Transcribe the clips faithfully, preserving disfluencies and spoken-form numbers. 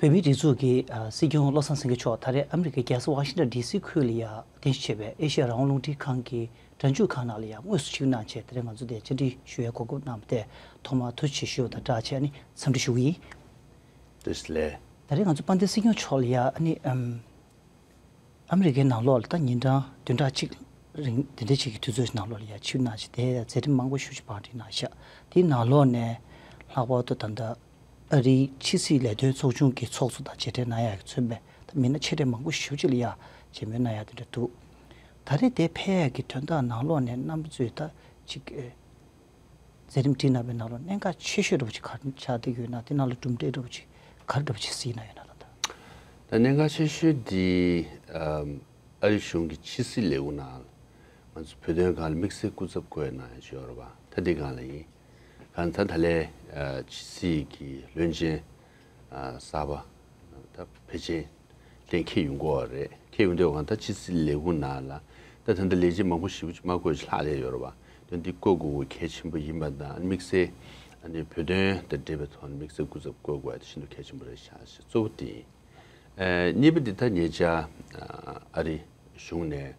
བོད་མིའི་སྒྲིག་འཛུགས་ཀྱི་ཨ་སྲིད་སྐྱོང་བློ་བཟང་སེང་གེ་མཆོག་ད་རེས་ཨ་མི་རི་ཀའི་རྒྱལ་ས་ཝ་ཤིང་ཊོན་ཌི་སི་ཁུལ་ལ་ཡ་རྟེན་གཞི་བྱས་པའི་ཨེ་ཤེ་ཡ་རང་དབང་རླུང་འཕྲིན་ཁང་གི་སྒྲ་འཇུག་ཁང་ནང་ལ་ཡ་དངོས་སུ་ཆིབས་གནང་བྱས། དེ་རིང་ང་ཚོ་འདིར་བཅར་འདྲི་ཞུ་བའི་གོ་སྐབས་གནང་བ་དེ་ཐོག་མར་ཐུགས་རྗེ་ཆེ་ཞུ་བ་དང་སྦྲགས་བྱས་ཨ་ནི་འཚམས་འདྲི་ཞུ་གི་ཡིན། བཀྲ་ཤིས་བདེ་ལེགས། ད་རེས་ང་ཚོ་དཔལ་ལྡན་སྲིད་སྐྱོང་མཆོག་ལ་ཡ་ཨ་ནི་ཨམ། ཨ་མི་རི་ཀའི་ནང་ལོགས་ལ་ད་ཉིན་གྲངས་བདུན་ཕྲག་གཅིག་རིང་དེ་འདྲ་ཅིག་གི་དུས་ཚོད་ནང་ལོགས་ལ་ཡ་ཆིབས་གནང་བྱས། དེ་ཡ་མཛད་རིམ་མང་པོ་ཞེ་པོ་ཅིག་བང་སྒྲིག་གནང་ཤག་དེའི་ནང་ལོགས་ནས་ལྷག་པར་དུ་ད་ལྟ་ཨ་རིའི་ཕྱི་སྲིད་ལས་དོན་ཚོགས་ཆུང་གི་ཚོགས་གཙོ་དང་མཇལ་འཕྲད་གནང་ཡག་གི་མཚོན་པའི་ད་མི་སྣ་ཆེ་གྲས་མང་པོ་ཞེ་པོ་ཅིག་ལ་ཡ་མཇལ་མོལ་གནང་ཡག་དེ་འདྲ་འདུག་ད་རེས་དེ་ཕེབས་ཡག་གི་དོན་དག་ནང་ལོགས་ནས་རྣམ་པ་ཚོས་ད་ཅིག་ཨེ། མཛད་རིམ་བསྒྲིགས་གནང་བའི་ནང་ལོགས་གནད་འགག་ཆེ་ཤོས་འདྲ་པོ་ཅིག་ག་རེ་ཆགས་བསྡད་ཡོད་ན། དེ་ནང་ལ་གྲུབ་འབྲས་འདྲ་པོ་ཅིག་ག་རེ་འདྲ་པོ་ཅིག་གཟིགས་གནང་ཡོད་ན་ད་ལྟ། ད་གནད་འགག་ཆེ་ཤོས་འདི་ཨམ་ཨ་རི་གཞུང་གི་ཕྱི་སྲིད་ལས་ཁུངས་ནང་ང་ཚོ་བོད་དོན་སྒང་ལ་དམིགས་བསལ་སྐུ་ཚབ་བསྐོས་གནང་ཡ་ཅིག་ཡོད་རེད་པ། ད་འདི་སྒང་ལ་ཡིན། གང་ལྟར་ད་ལས་ཨ་ཕྱི་སྲིད་ཀྱི་བློན་ཆེན་ཨ་གསར་པ་ད་ཕལ་ཆེར་གཏན་འཁེལ་ཡོང་གི་ཡོད་རེད། འཁེལ་ཡོང་དུས་གང་ལྟར་ཕྱི་སྲིད་ལས་ཁུངས་ནང་ལ་ད་ད་ལྟ་ལས་བྱེད་མང་པོ་ཞེ་པོ་ཅིག་མ་བསྐོས་ཅིག་ལྷག་བསྡད་ཡོད་རེད་པ། ད་འདི་བསྐོ་དགོས་གལ་ཆེན་པོ་ཡིན་པ་དང་། དམིགས་བསལ་ཨ་ནི་བོད་དོན་དང་འབྲེལ་བའི་ཐོག་ནས་དམིགས་བསལ་སྐུ་ཚབ་བསྐོ་དགོས་ཡ་དེ་ཤིན་ཏུ་གལ་ཆེན་པོ་རེད་ཤག་ཞེས་གཙོ་བོ་དེ་ཡིན། ཨ་གཉིས་པ་འདི་ད་ཉེ་ཆར་ཨ་རི་གཞུང་ནས་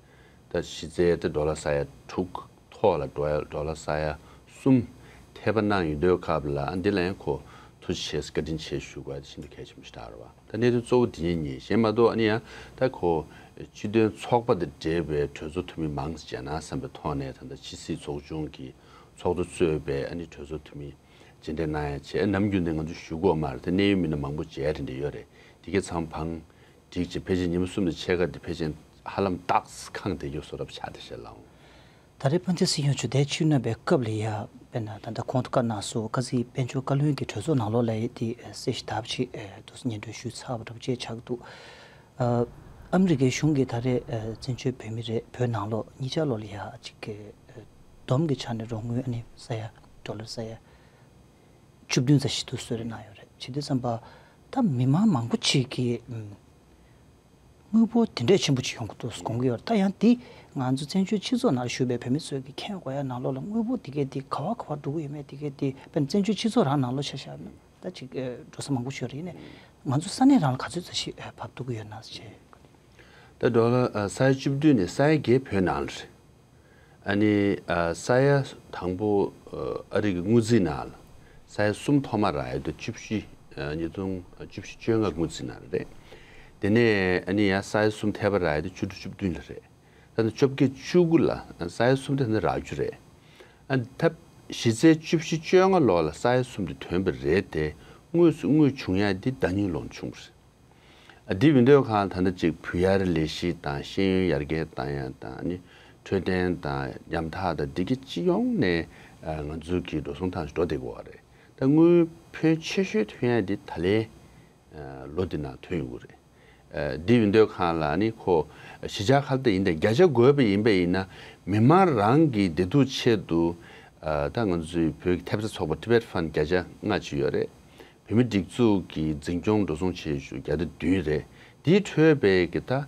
ད་གཞི་རྩའི་ད་ཌོ་ལར་ས་ཡ་དྲུག་ཐོག་ལ་ཌོ་ལར་ཌོ་ལར་ས་ཡ་གསུམ་ཐེབས་པ་གནང་ཡོང་དུས་སྐབས་ལ་འདི་ལ་ཡང་ཁོ་ཐུགས་རྗེ་ཆེ་བཀའ་དྲིན་ཆེ་ཞུ་དགོས་ཡ་དེ་ཤིན་ཏུ་གལ་ཆེན་པོ་ཞིག་རེད་པ། ད་གནད་དོན་གཙོ་བོ་དེ་གཉིས་གཉིས་གཞན་མ་གཏོགས་ཨ་ནི་ཡང་ད་ཁོ་སྤྱི་མཐུན་ཚོགས་པ་དང་འབྲེལ་བའི་གྲོས་ཚོགས་འཐུས་མི་མང་ཙམ་མཇལ་ན་བསམ་པའི་ཐོག་ནས་ད་ལྟ་ཕྱི་སྲིད་ཚོགས་ཆུང་གི་ཚོགས་གཙོ་གཙོས་པའི་ཨ་ནི་གྲོས་ཚོགས་འཐུས་མི་མཇལ་འཕྲད་གནང་ཡ་བྱས། ནམ་རྒྱུན་ནས་ང་ཚོ་ཞུ་གི་ཡོད་མ་རེད་དེ། གནད་ཡོད་མི་སྣ་མང་པོ་མཇལ་རེ་འདྲ་ཡོད་རེད། དེ་གའི་ཚང་བང་སྒྲིག་བྱས་ཕལ་ཆེར་ཉི་མ་གསུམ་དང་ཕྱེད་ཀ་དེ་ཕལ་ཆེར་ཧ་ལམ་རྟགས་ཁེངས་བསྡད་རྒྱུ་བཟོ་འདྲ་ཆགས་བསྡད་ཤག་ལགས། ད་རེས་དཔལ་ལྡན་སྲིད་སྐྱོང་མཆོག་འདིར་ཆིབས་གནང་བའི་སྐབས་ལ་ཡ་དཔེར་ན་ད་ལྟ་གོང་དུ་བཀའ་གནང་སོང་། སྐབས་སུ་དཔལ་འབྱོར་བཀའ་བློན་གྱི་གྲོས་ཚོགས་ནང་ལོགས་ལ་ཡ་དེ་གསལ་བཤད་ལྟ་བུ་ཅིག་འདུག་སེ་སྙན་སྒྲོན་ཞུས་ཚར་བ་འདྲ་པོ་ཅིག་ཆགས་འདུག་ཨ་ཨ་མི་རི་ཀའི་གཞུང་གིས་ད་རེས་ཨ་བཙན་བྱོལ་བོད་མི་རེད། བོད་ནང་ལོགས་གཉིས་ཆར་ལོགས་ལ་ཡ་ཅིག་གི་ཨ་བསྡོམས་ཀྱི་ཆ་ནས་རོགས་དངུལ་ཨ་ནི་ས་ཡ་ཌོ་ལར་ས་ཡ་བཅུ་བདུན་ཙམ་ཞིག་འདུག་གསོལ་རས་གནང་ཡོད་རེད། བྱེད་དུས་ཙམ་པ་ད་མི་མང་མང་པོ་ཅིག་གིས་ཨམ་དངུལ་འབོར་དེ་འདྲས་ཆེན་པོ་ཅིག་ཡོང་གི་འདུག་དགོངས་ཀྱི་ཡོད་རེད། ད་ཡང་འདི་ང་ཚོ་བཙན་བྱོལ་སྤྱི་ཚོགས་ནང་བཞུགས་པའི་བོད་མི་ཚོས་ཀྱི་མཁྱེན་དགོས་ཡ་ནང་ལོགས་ལ་དངུལ་འབོར་དེ་གས་དེ་ག་བ་ག་བ་འགྲོ་གི་ཡོད་མེད་དེ་གས་དེ་དཔེར་ན་བཙན་བྱོལ་སྤྱི་ཚོགས་རང་ནང་ལོགས་ཆ་བཞག་ན་ད་ཅིག་ཨ་འགྲོ་ས་མང་པོ་ཞིག་ཡོད་རེད། ཡིན་ནའི་ང་ཚོ་ས་གནས་རང་ལ་ག་ཚོད་ཙམ་ཞིག་ཨ་བབས་ཐུབ་ཀྱི་ཡོད་ན་ཞེས། ད་ཌོ་ལར་ཨ་ས་ཡ་བཅུ་བདུན་ནས་ས་ཡ་བརྒྱད་བོད་ནང་ལ་རེད། ཨ་ནི་ཨ་ས་ཡ་དང་པོ་ཨ་ཨ་རི་གི་དངུལ་རྩིས་ནང་ལ་ས་ཡ་གསུམ་ཐོག་མ་རག་ཡ་དེ་བཅུ་བཞི་ཨ་ཉིས་སྟོང་བཅུ་བཞི་བཅོ་ལྔ་དངུལ་རྩིས་ནང་ལ་རེད། དེ་ནས་ཨ་ནི་ཡང་ས་ཡ་གསུམ་ཐེབས་པ་རག་ཡ་དེ་བཅུ་དྲུག་བཅུ་བདུན་ལ་རེད། ད་ནི་བཅོ་བརྒྱད་བཅུ་དགུ་ལ་ས་ཡ་གསུམ་དེ་ནི་རག་རྒྱུ་རེད། ཨ་ད་གཞི་རྩའི་བཅུ་བཞི་བཅོ་ལྔ་ལོ་ལ་ས་ཡ་གསུམ་དེ་ཐོན་པ་རེད་དེ། དངོས་སུ་དངུལ་བྱུང་ཡ་དེ་ཟླ་ཉིན་ལོ་ནས་བྱུང་བ་རེད། ཨ་འདི་ཡིན་དུས་གང་ལྟར་ད་ཅིག་བུད་ཡར་ལས་གཞི་དང་ཤེས་ཡོན་ཡར་རྒྱས་བཏང་ཡ་དང་ནི་འཕྲོད་བསྟེན་དང་ཉམ་ཐག་དང་འདི་གི་སྤྱི་ཡོངས་ནས་ཨ་ང་ཚོའི་གི་འགྲོ་སོང་ཐང་ཞིག་འགྲོ་བསྡད་ཀྱི་ཡོད་རེད། ད་དངུལ་ཕོན་ཆེ་ཤོས་ཐོན་ཡ་འདི་ད་ལན་ཨ་ལོ་འདི་ནང་ཐོན་ཡོང་གི་རེད། ཨ་འདི་ཡིན་དུས་གང་ལ་ནི་ཁོ་གཞིས་ཆགས་ཁག་ལ་ད་ཡིན་ད་བརྒྱ་ཆ་བགོས་པ་ཡིན་པ་ཡིན་ན་མི་མང་རང་གི་བདེ་སྡུག་ཆེད་དུ་ཨ་ད་ང་ཚོའི་བོད་ཀྱི་ཐེབས་རྩ་ཚོགས་པ་Tibet Fund་བརྒྱ་ཆ་ལྔ་ཅིག་ཡོད་རེད། བོད་མིའི་སྒྲིག་འཛུགས་ཀྱི་འཛིན་སྐྱོང་འགྲོ་སོང་བྱེད་ཤུགས་བརྒྱ་དང་བདུན་རེད། དེའི་འཕྲོས་པའི་གི་ད་ཨ་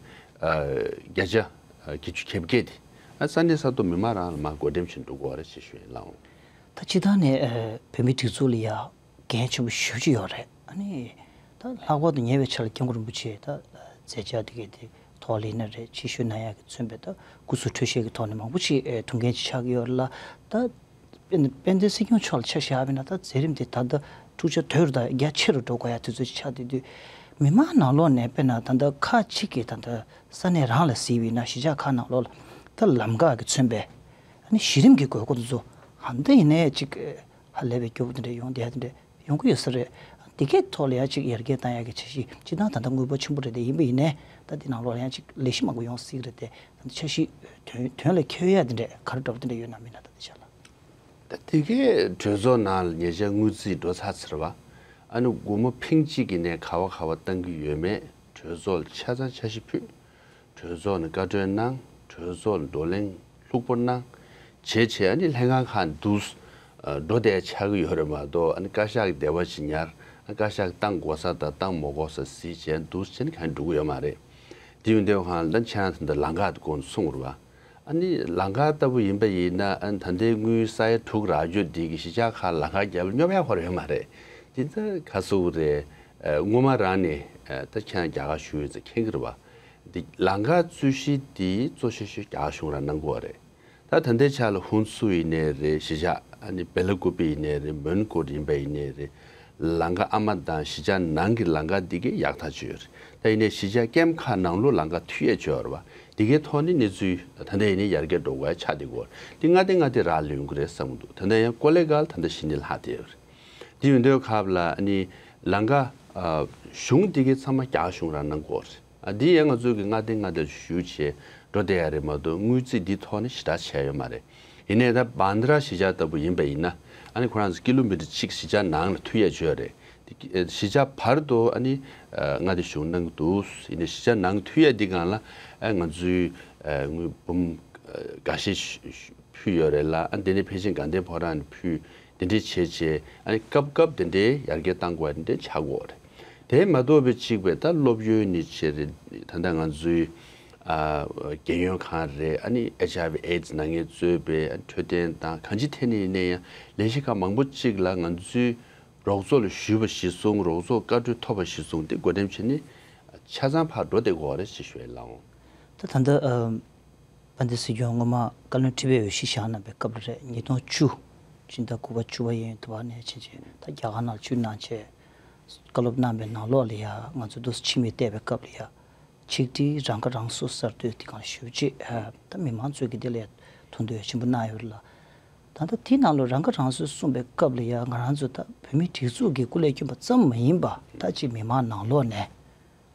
བརྒྱ་ཆ་ཨ་བརྒྱད་ཅུ་གྱ་བརྒྱད་དེ་ཨ་ས་གནས་ས་ཐོག་མི་མང་རང་ལ་མར་བགོ་འགྲེམས་བྱེད་འགྲོ་དགོས་རེད་ཅེས་ཞུ་ཡིན་ལགས། ད་སྤྱིར་བཏང་ནས་ཨ་བོད་མིའི་སྒྲིག་འཛུགས་ལ་ཡ་འགན་ཆེན་པོ་ཞེ་པོ་ཅིག་ཡོད་རེད། ཨ་ནི་ད་ལྷག་པར་དུ་ཉེ་བའི་ཆར་ལ་སྐྱབས་མགོན་རིན་པོ་ཆེ་ད་མཛད་འཆར་དེ་གའི་དེ་ཐོག་ལ་ཡིན་ན་རེད། ཆེད་ཞུ་གནང་ཡག་གི་མཚོན་པའི་ད་སྐུ་གཟུགས་འཕྲོད་བཞེས་ཀྱི་ཐོག་ནས་མང་པོ་ཅིག་ཨེ་ཐུགས་འགན་ཅིག་ཆགས་ཀྱི་ཡོད་རེད་ལ། ད་དཔེ་དཔེ་འདི་སྲིད་སྐྱོང་མཆོག་ལ་ཆ་བཞག་པ་ཡིན་ན་ད་མཛད་རིམ་དེ་ད་ལྟ་འཁྲུག་ཆ་དོད་རུ་དང་རྒྱ་ཆེ་རུ་འགྲོ་དགོས་ཡ་དུས་ཚོད་ཅིག་ཆགས་བསྡད་དུས་མི་མང་ནང་ལོགས་ནས་དཔེར་ན་ད་ལྟ་ཁག་ཅིག་གིས་ད་ལྟ་ས་གནས་རང་ལ་གཟིགས་པ་ཡིན་ན་གཞིས་ཆགས་ཁག་ནང་ལོགས་ལ་ད་ལམ་ཁ་གི་མཚོན་པའི་ཨ་ནི་གཞི་རིམ་གྱི་དགོས་མཁོ་དེ་ཚོ་ཧ་འདི་ཡིན་ནའི་ཅིག་ཧ་ལས་པའི་སྐྱོ་པོ་དེ་འདྲ་ཡོང་བསྡད་ཡ་དེ་འདྲ་ཡོང་གི་ཡོད་ས་རེད། དེ་གའི་ཐོག་ལ་ཡང་ཅིག་ཡར་རྒྱས་བཏང་ཡག་གི་འཆར་གཞི་སྤྱིར་བཏང་ད་ལྟ་དངུལ་འབོར་ཆེན་པོ་རེད་དེ། ཡིན་པ་ཡིན་ནའི་ད་འདི་ནང་ལོགས་ལ་ཡང་ཅིག་ལས་གཞི་མང་པོ་ཡོང་སྲིད་ཀྱི་རེད་དེ། ད་འཆར་གཞི་དོན་དོན་ལ་འཁྱོལ་ཡག་དེ་འདྲ་ག་རེ་འདྲ་པོ་དེ་འདྲ་ཡོད་ན་མེད་ན་ད་འདི་ཆ་ལ། ད་དེ་གའི་གྲོས་ཚོགས་ནང་ལ་ཉེ་ཆར་དངུལ་རྩིས་འགྲོ་ཚར་ཚར་བ། ཨ་ནི་སྒོར་མོ་ཕིང་གཅིག་གི་ནས་ག་བ་ག་བ་བཏང་གི་ཡོད་མེད་གྲོས་ཚོགས་ལ་ཆ་ཚང་འཆར་གཞི་ཕུལ། གྲོས་ཚོགས་ནས་བཀའ་འཁྲོལ་གནང་། གྲོས་ཚོགས་ནས་བགྲོ་གླེང་ལྷུག་པོ་གནང་། བྱས་བྱས་ཨ་ནི་ལྷན་ཁང་ཁག་འདུག་ཨ་འགྲོ་བསྡད་ཆགས་ཀྱི་ཡོད་རེད་མ་གཏོགས། ཨ་ནི་བཀའ་ཤག་གི་སྡེ་བ་ཞིག་ཉར། ཨ་བཀའ་ཤག་གིས་བཏང་དགོས་ས་དང་བཏང་མ་དགོས་ས་གཟིགས་བྱས་འདུག་བྱས་ནས་གང་འགྲོ་གི་ཡོད་མ་རེད། དེ་ཡིན་དུས་གང་ལ་ཆ་ད་ལྟ་ལམ་ཁ་དེ་སྐོར་གསུངས་རེད་བ། ཨ་ནི་ལམ་ཁ་ལྟ་བུ་ཡིན་པ་ཡིན་ན་ཨ་ནི་ད་ལྟའི་དངུལ་ས་ཡ་དྲུག་རག་རྒྱུ་འདི་གི་གཞིས་ཆགས་ཁག་ལམ་ཁ་རྒྱབ་ལ་སྙོབ་ཡག་ཁོ་ར་ཡོད་མ་རེད། དེ་ད་ག་ཟེར་དགོས་རེད། ཨ། སྔོན་མ་རང་ནས་ཨ། ད་ཁྱེད་རང་རྒྱ་གར་བཞུགས་ཡོད་ཙང་མཁྱེན་གྱི་རེད་པ། འདི་ལམ་ཁ་རྩོད་གཞི་འདི་གཙོ་ཆེ་ཤོས་རྒྱ་གར་གཞུང་རང་གནང་གི་ཡོད་རེད། ད་ད་ལྟའི་ཆ་ལ་ཧུན་སུར་ཡིན་ནའི་རེད། གཞིས་ཆགས་ཨ་ནི་སྦེལ་ཀོབ་ཡིན་ནའི་རེད། མོན་གྷོ་ཡིན་པ་ཡིན་ནའི་རེད། ལམ་ཁ་ཨ་མ་དང་གཞིས་ཆགས་ནང་གི་ལམ་ཁ་འདི་གས་ཡག་ཐག་ཆོད་ཡོད་རེད། ད་ཡིན་ནའི་གཞིས་ཆགས་ཀེམ་ཁག་ནང་ལོགས་ལམ་ཁ་མཐུད་ཡས་ཆོད་ཡོད་རེད་པ། འདི་གའི་ཐོག་ནས་གནས་ཚུལ་ད་ལྟ་ཡིན་ནའི་ཡར་རྒྱས་འགྲོ་དགོས་ཡ་ཆགས་བསྡད་ཀྱི་ཡོད་རེད། འདི་སྔ་བལྟས་སྔ་བལྟས་རག་ལས་ཡོང་གི་རེད་བསམ་གྱི་འདུག་ད་ལྟ་ཡང་ཀོ་ལེ་གྷལ་ད་ལྟ་གཞི་ནས་ལྷག་བསྡད་ཡོད་རེད། དེ་ཡོད་དུས་སྐབས་ལ་ཨ་ནི་ལམ་ཁ་ཨ། གཞུང་འདི་གའི་ཚང་མ་རྒྱ་གཞུང་རང་གནང་གི་ཡོད་རེད། ཨ། འདི་ཡང་ང་ཚོ་གི་སྔ་བལྟས་སྔ་བལྟས་ཞུ་བྱས་འགྲོ་བསྡད་ཡ་རེད་མ་གཏོགས་དངུལ་རྩིས་འདི་ཐོག་ནས་ཞེ་དྲག་བྱས་ཡོད་མ་རེད། ཡིན་ནའི་ད་བྷན་དྲ་གཞིས་ཆགས་ལྟ་བུ་ཡིན་པ་ཡིན་ན་ཨ་ནི་ཁོ་རང་ཚོ་ཀི་ལོ་མི་ཊར་གཅིག་གཞིས་ཆགས་ནང་ལ་མཐུད་ཡ་ཆོད་རེད། དེ་གཞིས་ཆགས་བར་དུ་ཨ་ནི་ཨ། མངའ་སྡེ་གཞུང་གནང་གི་འདུག་ཡིན་ནའི་གཞིས་ཆགས་ནང་མཐུད་ཡ་འདི་སྒང་ལ་ཨ། ང་ཚོའི་ཨ། དངུལ་འབུམ་ཨ། འགའ་ཤས་ཕུལ་ཡོད་རེད་ལ། ཨ། དེ་ནས་ཕལ་ཆེར་དགའ་ལྡན་ཕོ་བྲང་ནས་ཕུལ། དེ་འདྲས་བྱས་བྱས་ཨ་ནི་སྐབས་སྐབས་དེ་འདྲའི་ཡར་རྒྱས་གཏང་དགོས་པ་དེ་འདྲས་ཆགས་ཀྱི་ཡོད་རེད། དེ་མ་གཏོགས་པའི་གཅིག་པའི་ད་སློབ་ཡོན་ནི་བྱས་རེད། ད་ལྟ་ང་ཚོའི་ཨ། རྒན་ཡོལ་ཁང་རེད། ཨ་ནི་ཨེཆ་ཨའི་ཝི་ཨེ་ཌི་སི་ན་མཁན་གཙོས་པའི་ཨ། འཕྲོད་བསྟེན་དང་གང་ཅི་ཐད་ནས་ཡིན་ན་ཡང་ལས་གཞི་ཁག་མང་པོ་གཅིག་ལ་ང་ཚོའི་རོགས་ཚོགས་ལ་ཞུས་པ་གཞིར་བཟུང་། རོགས་ཚོགས་བཀའ་འཁྲོལ་ཐོབ་པ་གཞིར་བཟུང་སྟེ་བགོ་འགྲེམས་བྱས་ནས་ཆ་ཚང་ཕར་འགྲོ་བསྡད་ཀྱི་ཡོད་རེད་ཅེས་ཞུ་ཡས་ལགས་འོང་། ད་ད་ལྟ་ཨ། དཔལ་ལྡན་སྲིད་སྐྱོང་སྔོན་མ་བཀའ་བློན་ཁྲི་པའི་འོས་གཞི་བཞག་གནང་བའི་སྐབས་ལ་རེད། ཉིས་སྟོང་བཅུ་སྤྱི་ཟླ་དགུ་པ་བཅུ་པ་ཡན་དུ་བར་ནས་ཕྱིན་ཆད་ད་རྒྱ་གར་ནང་ལ་བཅུ་གནང་བྱས་བཀའ་སློབ་གནང་བའི་ནང་ལོགས་ལ་ཡ་ང་ཚོ་འདུག་སེ་ཕྱི་མིག་བལྟས་པའི་སྐབས་ལ་ཡ་ཆིག་སྒྲིལ་རང་ཁ་རང་གསོ་གསར་གཏོད་དེ་གང་ཞུ་ཆེད་ད་མི་མང་ཚོས་ཀྱི་དེ་ལ་ཡ་ཐུགས་འདོད་ཆེན་པོ་གནང་ཡོད་རེད་ལ། ད་ལྟ་དེའི་ནང་ལོགས་རང་ཁ་རང་གསོ་གསུངས་པའི་སྐབས་ལ་ཡ་ང་རང་ཚོ་ད་བོད་མིའི་སྒྲིག་འཛུགས་ཀྱི་སྐུ་ལས་བསྐྱོན་པ་ཙམ་མ་ཡིན་པ་ད་ཅིག་མི་མང་ནང་ལོགས་ནས།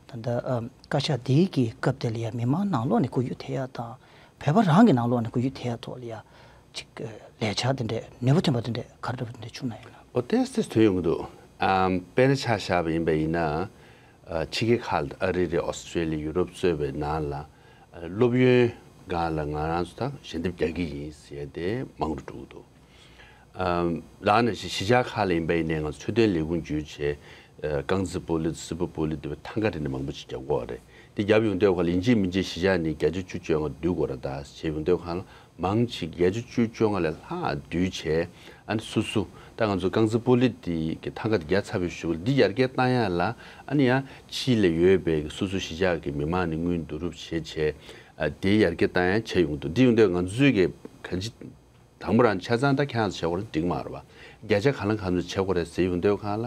ད་ལྟ་ཨ། བཀའ་ཤག་འདིའི་གི་སྐབས་དེ་ལ་ཡང་མི་མང་ནང་ལོགས་ནས་གོ་རྒྱུ་ཐེབས་ཡ་དང་བོད་པ་རང་གི་ནང་ལོགས་ནས་གོ་རྒྱུ་ཐེབས་ཡ་ཐོག་ལ་ཡ་ཅིག་ལས་འཆར་དེ་འདྲས་ནུས་པ་ཐོན་པ་དེ་འདྲས་ག་རེ་འདྲ་པོ་དེ་འདྲས་བྱུང་ན་ཡིན་ན། ཨོ་ཏོག་ཙམ་ཐོན་ཡོང་གི་འདུག་ཨམ། དཔེར་ན་ཆ་བཞག་པ་ཡིན་པ་ཡིན་ན། ཨ། ཕྱི་རྒྱལ་ཁག་ལ་ཨ་རི་རེད། ཨོ་སི་ཀྲེ་ལི་ཡ། ཡུ་རོབ་གཙོས་པའི་ནང་ལ་ཨ། སློབ་ཡོན་སྒང་ལ་ང་རང་ཚོ་ད་ཞལ་འདེབས་རྒྱག་གི་ཡིན་ཟེར་ཏེ་མང་རུ་འགྲོ་གི་འདུག་ཨམ། ལགས་ན་གཞིས་ཆགས་ཁག་ལ་ཡིན་པ་ཡིན་ནའི་ང་ཚོ་འཕྲོད་བསྟེན་ལས་ཁུངས་བརྒྱུད་བྱས། ཨ། རྐང་རྩེད་སྤོ་ལོ་དང་སིལ་བུ་སྤོ་ལོ་དང་ཐང་ག་དེ་འདྲ་མང་པོ་ཅིག་རྒྱག་གི་ཡོད་རེད། དེ་བརྒྱབ་ཡོང་དུས་ཁ་ལ་ཡིན་གཅིག་མིན་གཅིག་གཞིས་ཆགས་ནས་བརྒྱད་ཅུ་བཅོ་ལྔ་བསྡུ་དགོས་རེད་ད་ཟེར་ཡོང་དུས་ཁ་ལ་མང་ཆེ་བརྒྱད་ཅུ་བཅོ་ལྔ་ལས་ལྷག་བསྡུས་བྱས། ཨ་ནི་སོ་སོ་ད་ང་ཚོ་རྐང་རྩེད་སྤོ་ལོ་དེ་གི་ཐང་ག་དེ་བརྒྱབ་ཚར་བའི་གཞུག་ལ་འདི་ཡར་རྒྱས་གཏང་ཡ་ལ་ཨ་ནི་ཡང་ཕྱི་ལ་ཡོད་པའི་སོ་སོ་གཞིས་ཆགས་ཀྱི་མི་མང་ནས་དངུལ་བསྡུ་རུབ་བྱས་བྱས། ཨ། དེ་ཡར་རྒྱས་གཏང་ཡ་བྱས་ཡོང་གི་འདུག་འདི་ཡོང་དུས་ང་ཚོས་ཀྱི་གང་ཅི། དང་པོ་རང་ཆ་ཚང་ད་ཁྱེད་རང་ཚོ་བྱེད་དགོས་རེད་འགྲིག་མ་རེད་པ། བརྒྱ་ཆ་ག་ལ་གང་ཚོ་བྱེད་དགོས་རེད་ཟེར་ཡོང་དུས་ཁ་ལ་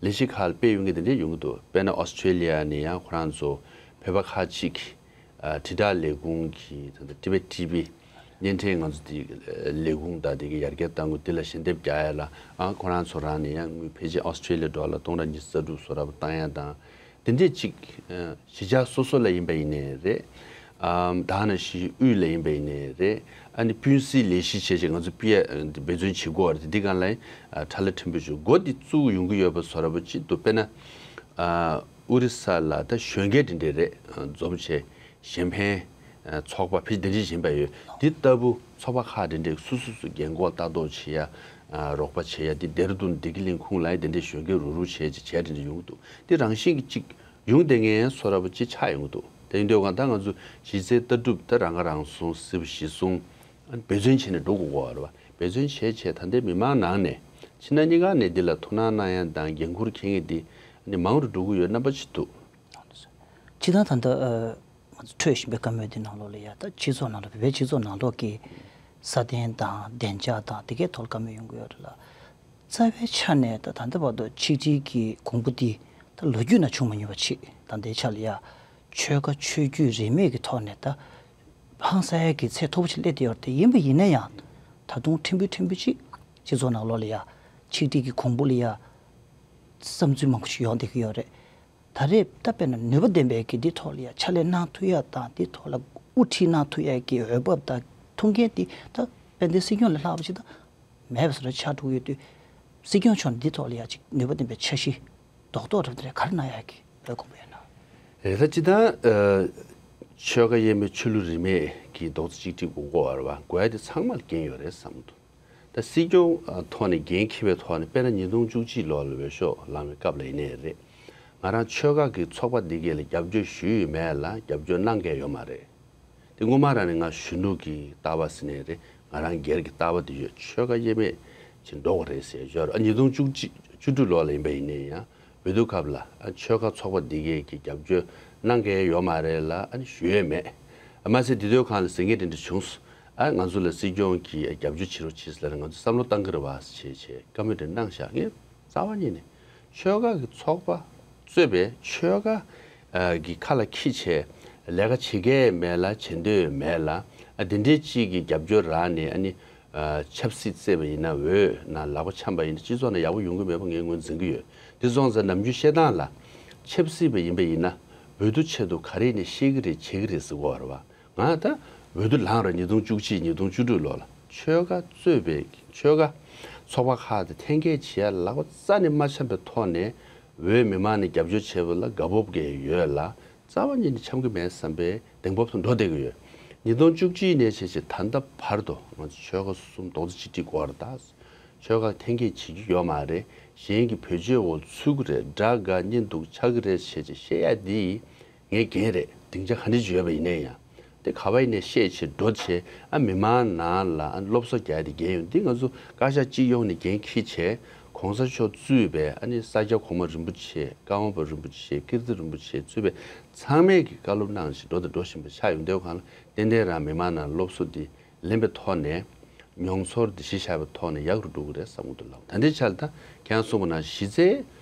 ལས་གཞི་ཁག་ལ་སྤེལ་ཡོང་གི་དེ་འདྲས་ཡོང་གི་འདུག་དཔེར་ན་ཨོ་སི་ཀྲེ་ལི་ཡ་ནས་ཡང་ཁོ་རང་ཚོ་བོད་པ་ཁག་ཅིག་ཨ། དྲིལ་བསྒྲགས་ལས་ཁུངས་ཀྱི་ད་ལྟ་ཊི་བེཊ་ཊི་ཝི་བརྙན་འཕྲིན་ང་ཚོ་དེ་ལས་ཁུངས་དང་དེ་གི་ཡར་རྒྱས་གཏང་དགོས་དེ་ལ་ཞལ་འདེབས་རྒྱག་ཡ་ལ་ཨ། ཁོ་རང་ཚོ་རང་ནས་ཡང་དངུལ་ཕལ་ཆེར་ཨོ་སི་ཀྲེ་ལི་ཡ་ཌོ་ལར་སྟོང་ཕྲག་ཉི་ཤུ་རྩ་དྲུག་བཟོ་འདྲ་པོ་བཏང་ཡ་དང་། དེ་འདྲས་ཅིག་ཨ། གཞིས་ཆགས་སོ་སོ་ལ་ཡིན་པ་ཡིན་ནའི་རེད། ཨམ། ད་ནང་བཞིན་དབུས་ལ་ཡིན་པ་ཡིན་ནའི་རེད། ཨ་ནི་སྤུན་སྲིང་ལས་གཞི་བྱས་བྱས་ང་ཚོ་སྤུས་ཡ་འབད་བརྩོན་བྱེད་དགོས་རེད། འདི་སྒང་ལ་ཨ། ཁྲ་ལ་ཕྲན་བུ་ཞིག་འགོ་འདི་བཙུགས་ཡོང་གི་ཡོད་པ་བཟོ་འདྲ་པོ་ཅིག་འདུག་དཔེར་ན་ཨ། ཨོ་རི་ས་ལ་ད་གཞོན་སྐྱེས་འདི་འདྲས་རེད། ཨ། འཛོམས་བྱས་གཞན་ཕན་ཚོགས་པ་ཕལ་ཆེར་འདི་འདྲས་ཡིན་པ་ཡོད། འདི་ལྟ་བུ་ཚོགས་པ་ཁག་འདི་འདྲས་སོ་སོ་སོ་འགན་འཁུར་ལྟ་རྟོག་བྱེད་ཡ། ཨ། རོགས་པ་བྱེད་ཡ་འདི་ལྡེ་ར་ལྡུན་བདེ་སྐྱིད་གླིང་ཁུངས་ལ་ཡ་འདི་འདྲས་གཞོན་སྐྱེས་རུག་རུག་བྱས་བྱས་འདི་འདྲས་ཡོང་གི་འདུག་འདི་རང་བཞིན་གྱི་གཅིག་ཡོང་བསྡད་མཁན་བཟོ་འདྲ་པོ་ཅིག་ཆགས་ཡོང་གི་འདུག་དེ་ཡིན་དུས་གང་ལྟར་ང་ཚོ་གཞི་རྩའི་ལྟ་གྲུབ་དེ་རང་ཁ་རང་གསོ། གཟི་བརྗིད་གཞིར་བཟུང་འབད་བརྩོན་བྱས་ནས་འགྲོ་དགོས་ཀྱི་ཡོད་རེད་པ། འབད་བརྩོན་བྱས་བྱས་ད་ལྟའི་མི་མང་ནང་ནས་ཕྱི་ནང་གཉིས་ཀ་ནས་འདི་ལ་ཐུགས་སྣང་གནང་ཡ་དང་འགན་འཁུར་འཁྱེར་མཁན་འདི་ནི་མང་རུ་འགྲོ་གི་ཡོད་རྣམ་པ་ཅིག་འདུག་སྤྱིར་བཏང་ད་ལྟ་ང་ཚོ་འཕྲོད་བཞིན་པའི་བཀའ་མོལ་འདི་ནང་ལོགས་ལ་ཡ་ད་སྤྱི་ཚོགས་ནང་ལ་བོད་པའི་སྤྱི་ཚོགས་ནང་ལོགས་ཀྱི་སྲ་བརྟན་དང་བདེ་འཇགས་དང་དེ་གའི་ཐོག་ལ་བཀའ་མོལ་ཡོང་གི་ཡོད་རེད་ལ། རྩ་བའི་ཆ་ནས་ད་ད་ལྟ་བར་དུ་ཆིག་སྒྲིལ་གྱི་གོང་བུ་འདི་ད་ལོ་རྒྱུས་ནང་བྱུང་མ་མྱོང་བ་ཅིག་ད་ལྟའི་ཆ་ལ་ཡ་ཆོལ་ཁ་ཆོས་བརྒྱུད་རིས་མེད་ཀྱི་ཐོག་ནས་ད་ཧང་སང་ཡ་གི་ཚད་མཐོ་པོ་ཅིག་སླེབས་བསྡད་ཡོད་རེད། དེ་ཡིན་པ་ཡིན་ན་ཡང་ད་དུང་ཕྲན་བུ་ཕྲན་བུ་ཅིག་སྤྱི་ཚོགས་ནང་ལོགས་ལ་ཡ་ཆིག་སྒྲིལ་གྱི་གོང་བུ་ལ་ཡ་བསམ་ཚུལ་མང་པོ་ཞིག་ཡོང་བསྡད་ཀྱི་ཡོད་རེད། ད་རེས་ད་དཔེར་ན་ནུས་པ་ལྡན་པའི་གི་འདི་ཐོག་ལ་ཡ་ཕྱག་ལས་གནང་ཐུབ་ཡ་དང་འདི་ཐོག་ལ་དབུ་ཁྲིད་གནང་ཐུབ་ཡ་གི་འོས་བབ་དང་ཐུགས་འགན་འདི་ད་དཔལ་ལྡན་སྲིད་སྐྱོང་ལས་ལྷག་པ་ཅིག་ད་མེད་པ་བཟོ་འདྲ་ཆགས་འགྲོ་གི་ཡོད་དུས། སྲིད་སྐྱོང་མཆོག་ནས་འདི་ཐོག་ལ་ཡ་ཅིག་ནུས་པ་ལྡན་པའི་འཆར་གཞི་རྡོག་རྡོག་འདྲ་པོ་དེ་འདྲ་ག་རེ་གནང་ཡ་གི་འོས་འཁོར་པོ་ཡོད་ན། རེད། ད་སྤྱིར་བཏང་ཨ། ཆོལ་ཁ་དབྱེ་མེད་ཆོས་ལུགས་རིས་མེད་ཀྱི་རྡོག་རྩ་གཅིག་སྒྲིལ་དགོས་ཀྱི་ཡོད་རེད་པ། དགོས་ཡ་དེ་ཚང་མ་ལ་འགན་ཡོད་རེད་བསམ་གྱི་འདུག་ད་སྲིད་སྐྱོང་ཐོག་ནས་འགན་འཁྱེར་བའི་ཐོག་ནས་དཔེར་ན་ཉིས་སྟོང་བཅུ་གཅིག་ལོ་ལ་འོས་ཤོག་བླངས་པའི་སྐབས་ལ་ཡིན་ནའི་རེད། ང་རང་ཆོལ་ཁ་གི་ཚོགས་པ་འདི་གས་ལ་རྒྱབ་སྐྱོར་ཞུས་ཡོད་མེད་ལ་རྒྱབ་སྐྱོར་གནང་མཁན་ཡོད་མ་རེད། དེ་སྔོན་མ་རང་ནས་ང་གཞོན་ནུ་གི་ལྟ་བ་ཟེར་ནའི་རེད། ང་རང་སྒེར་གྱི་ལྟ་བ་དེ་ཡོད། ཆོལ་ཁ་དབྱེ་མེད་ཅིག་འགྲོ་དགོས་རེད་ཟེར་ཡོད་རེད། ཨ། ཉིས་སྟོང་བཅུ་གཅིག་བཅུ་དྲུག་ལོ་ལ་ཡིན་པ་ཡིན་ནའི་ཡང་། ཡོད་དུས་སྐབས་ལ་ཨ་ཆོལ་ཁ་ཚོགས་པ་འདི་གས་ཀྱི་རྒྱབ་སྐྱོར་གནང་མཁན་ཡོད་མ་རེད་ལ་ཨ་ནི་ཞུ་ཡས་མེད། ཨ་མ་ཟད་དེ་དུས་གང་ལ་ཟིན་མཁན་དེ་འདྲ་བྱུང་སོང་། ཨ་ང་ཚོ་ལ་སྲིད་སྐྱོང་གིས་རྒྱབ་སྐྱོར་བྱེད་རོགས་བྱེད་ཟེར་ལ་ང་ཚོ་བསམ་བློ་བཏང་གི་རེད་བ་ཞེས་བྱས་བཀའ་མོལ་དེ་གནང་བཞག་ངས་རྩ་བ་ཉིད་ནས་ཆོལ་ཁ་གི་ཚོགས་པ་གཙོས་པའི་ཆོལ་ཁ་གི་ཁ་ལ་ཁྱི་བྱས་ལས་ཀ་བྱེད་མཁན་མེད་ལ་བྱེད་འདོད་མེད་ལ་ཨ་དེ་འདྲའི་གཅིག་གི་རྒྱབ་སྐྱོར་རག་ནས་ཨ་ནི། ཆབ་སྲིད་བརྩད་པ་ཡིན་ན་འོས་ན་ལག་པ་འཆང་པ་ཡིན་ན་སྤྱི་ཚོགས་ནང་ཡག་པོ་ཡོང་གི་མེད་པ་ངས་ངོས་འཛིན་གྱི་ཡོད། དེ་སོང་ཙང་ནམ་རྒྱུན་བཤད་སྟངས་ལ་ཆབ་སྲིད་པ་ཡིན་པ་ཡིན་ན་འོས་བསྡུ་ཆེད་དུ་ག་རེ་ནས་བཤད་ཀྱི་རེད་བྱེད་ཀྱི་རེད་ཟེར་གོ་བ་རེད་བ། ང་ད་འོས་བསྡུ་ལངས་ར་ཉིས་སྟོང་བཅུ་གཅིག་ཉིས་སྟོང་བཅུ་དྲུག་ལོ་ལ་ཆོལ་ཁ་གཙོས་པའི་ཆོལ་ཁ་ཚོགས་པ་ཁག་དེ་འཐེན་འཁྱེར་བྱེད་ཡ་ལག་པ་རྩ་ནས་མ་འཆང་པའི་ཐོག་ནས་འོས་མི་མང་ནས་རྒྱབ་སྐྱོར་བྱེད་པ་ལ་དགའ་སྤོབས་ཀྱི་ཡོད་ལ། རྩ་བ་ཉིད་ནས་འཆམ་གྱི་མེད་བསམ་པའི་གདེང་སྤོབས་དང་འགྲོ་བསྡད་ཀྱི་ཡོད། ཉིས་སྟོང་བཅུ་གཅིག་ནས་བྱས་བྱས་ད་ལྟ་བར་དུ་ང་ཚོ་ཆོལ་ཁ་གསུམ་རྡོག་རྩ་གཅིག་སྒྲིལ་དགོས་རེད་ད། ཆོལ་ཁ་འཐེན་འཁྱེར་བྱེད་ཀྱི་ཡོད་མ་རེད། གཞན་གྱི་བེད་སྤྱོད་འོག་ཚུད་ཀྱི་རེད་དགྲ་དགའ་གཉེན་སྡུག་ཆགས་ཀྱི་རེད་བྱས་བྱས་བཤད་ཡ་འདི་ངའི་འགན་རེད། སྡིངས་ཆ་ག་འདྲ་ཅིག་ཡོད་པ་ཡིན་ན་ཡང་དེ་ག་བ་ཡིན་ནས་བཤད་བྱས་འགྲོ་བྱས་ཨ་མི་མང་ནང་ལ་ཨ་སློབ་གསོ་རྒྱག་ཡ་དེ་འགན་ཡོད། འདི་ང་ཚོ་བཀའ་ཤག་སྤྱི་ཡོངས་ནས་འགན་འཁྱེར་བྱས་༸གོང་ས་མཆོག་གཙོས་པའི་ཨ་ནི་ས་སྐྱ་གོང་མ་རིན་པོ་ཆེ་ཀརྨ་པ་རིན་པོ་ཆེ་ཀིརྟི་རིན་པོ་ཆེ་གཙོས་པའི་ཚང་མས་ཀྱི་བཀའ་སློབ་གནང་བཞིན་འགྲོ་དང་འགྲོ་བཞིན་པ་ཆགས་ཡོང་དུས་གང་ལ་ཏན་ཏན་རང་མི་མང་ནང་སློབ་གསོ་འདི་ལེན་པའི་ཐོག་ནས་མྱོང་ཚོར་འདི་གཞི་བཞག་པའི་ཐོག་ནས་ཡག་རུ་འགྲོ་གི་རེད་བསམ་གྱི་འདུག་ལགས། ད་ལྟའི་ཆར་ད་ཁྱེད་རང་གསུངས་པ་ནང་གཞི་རྩའི་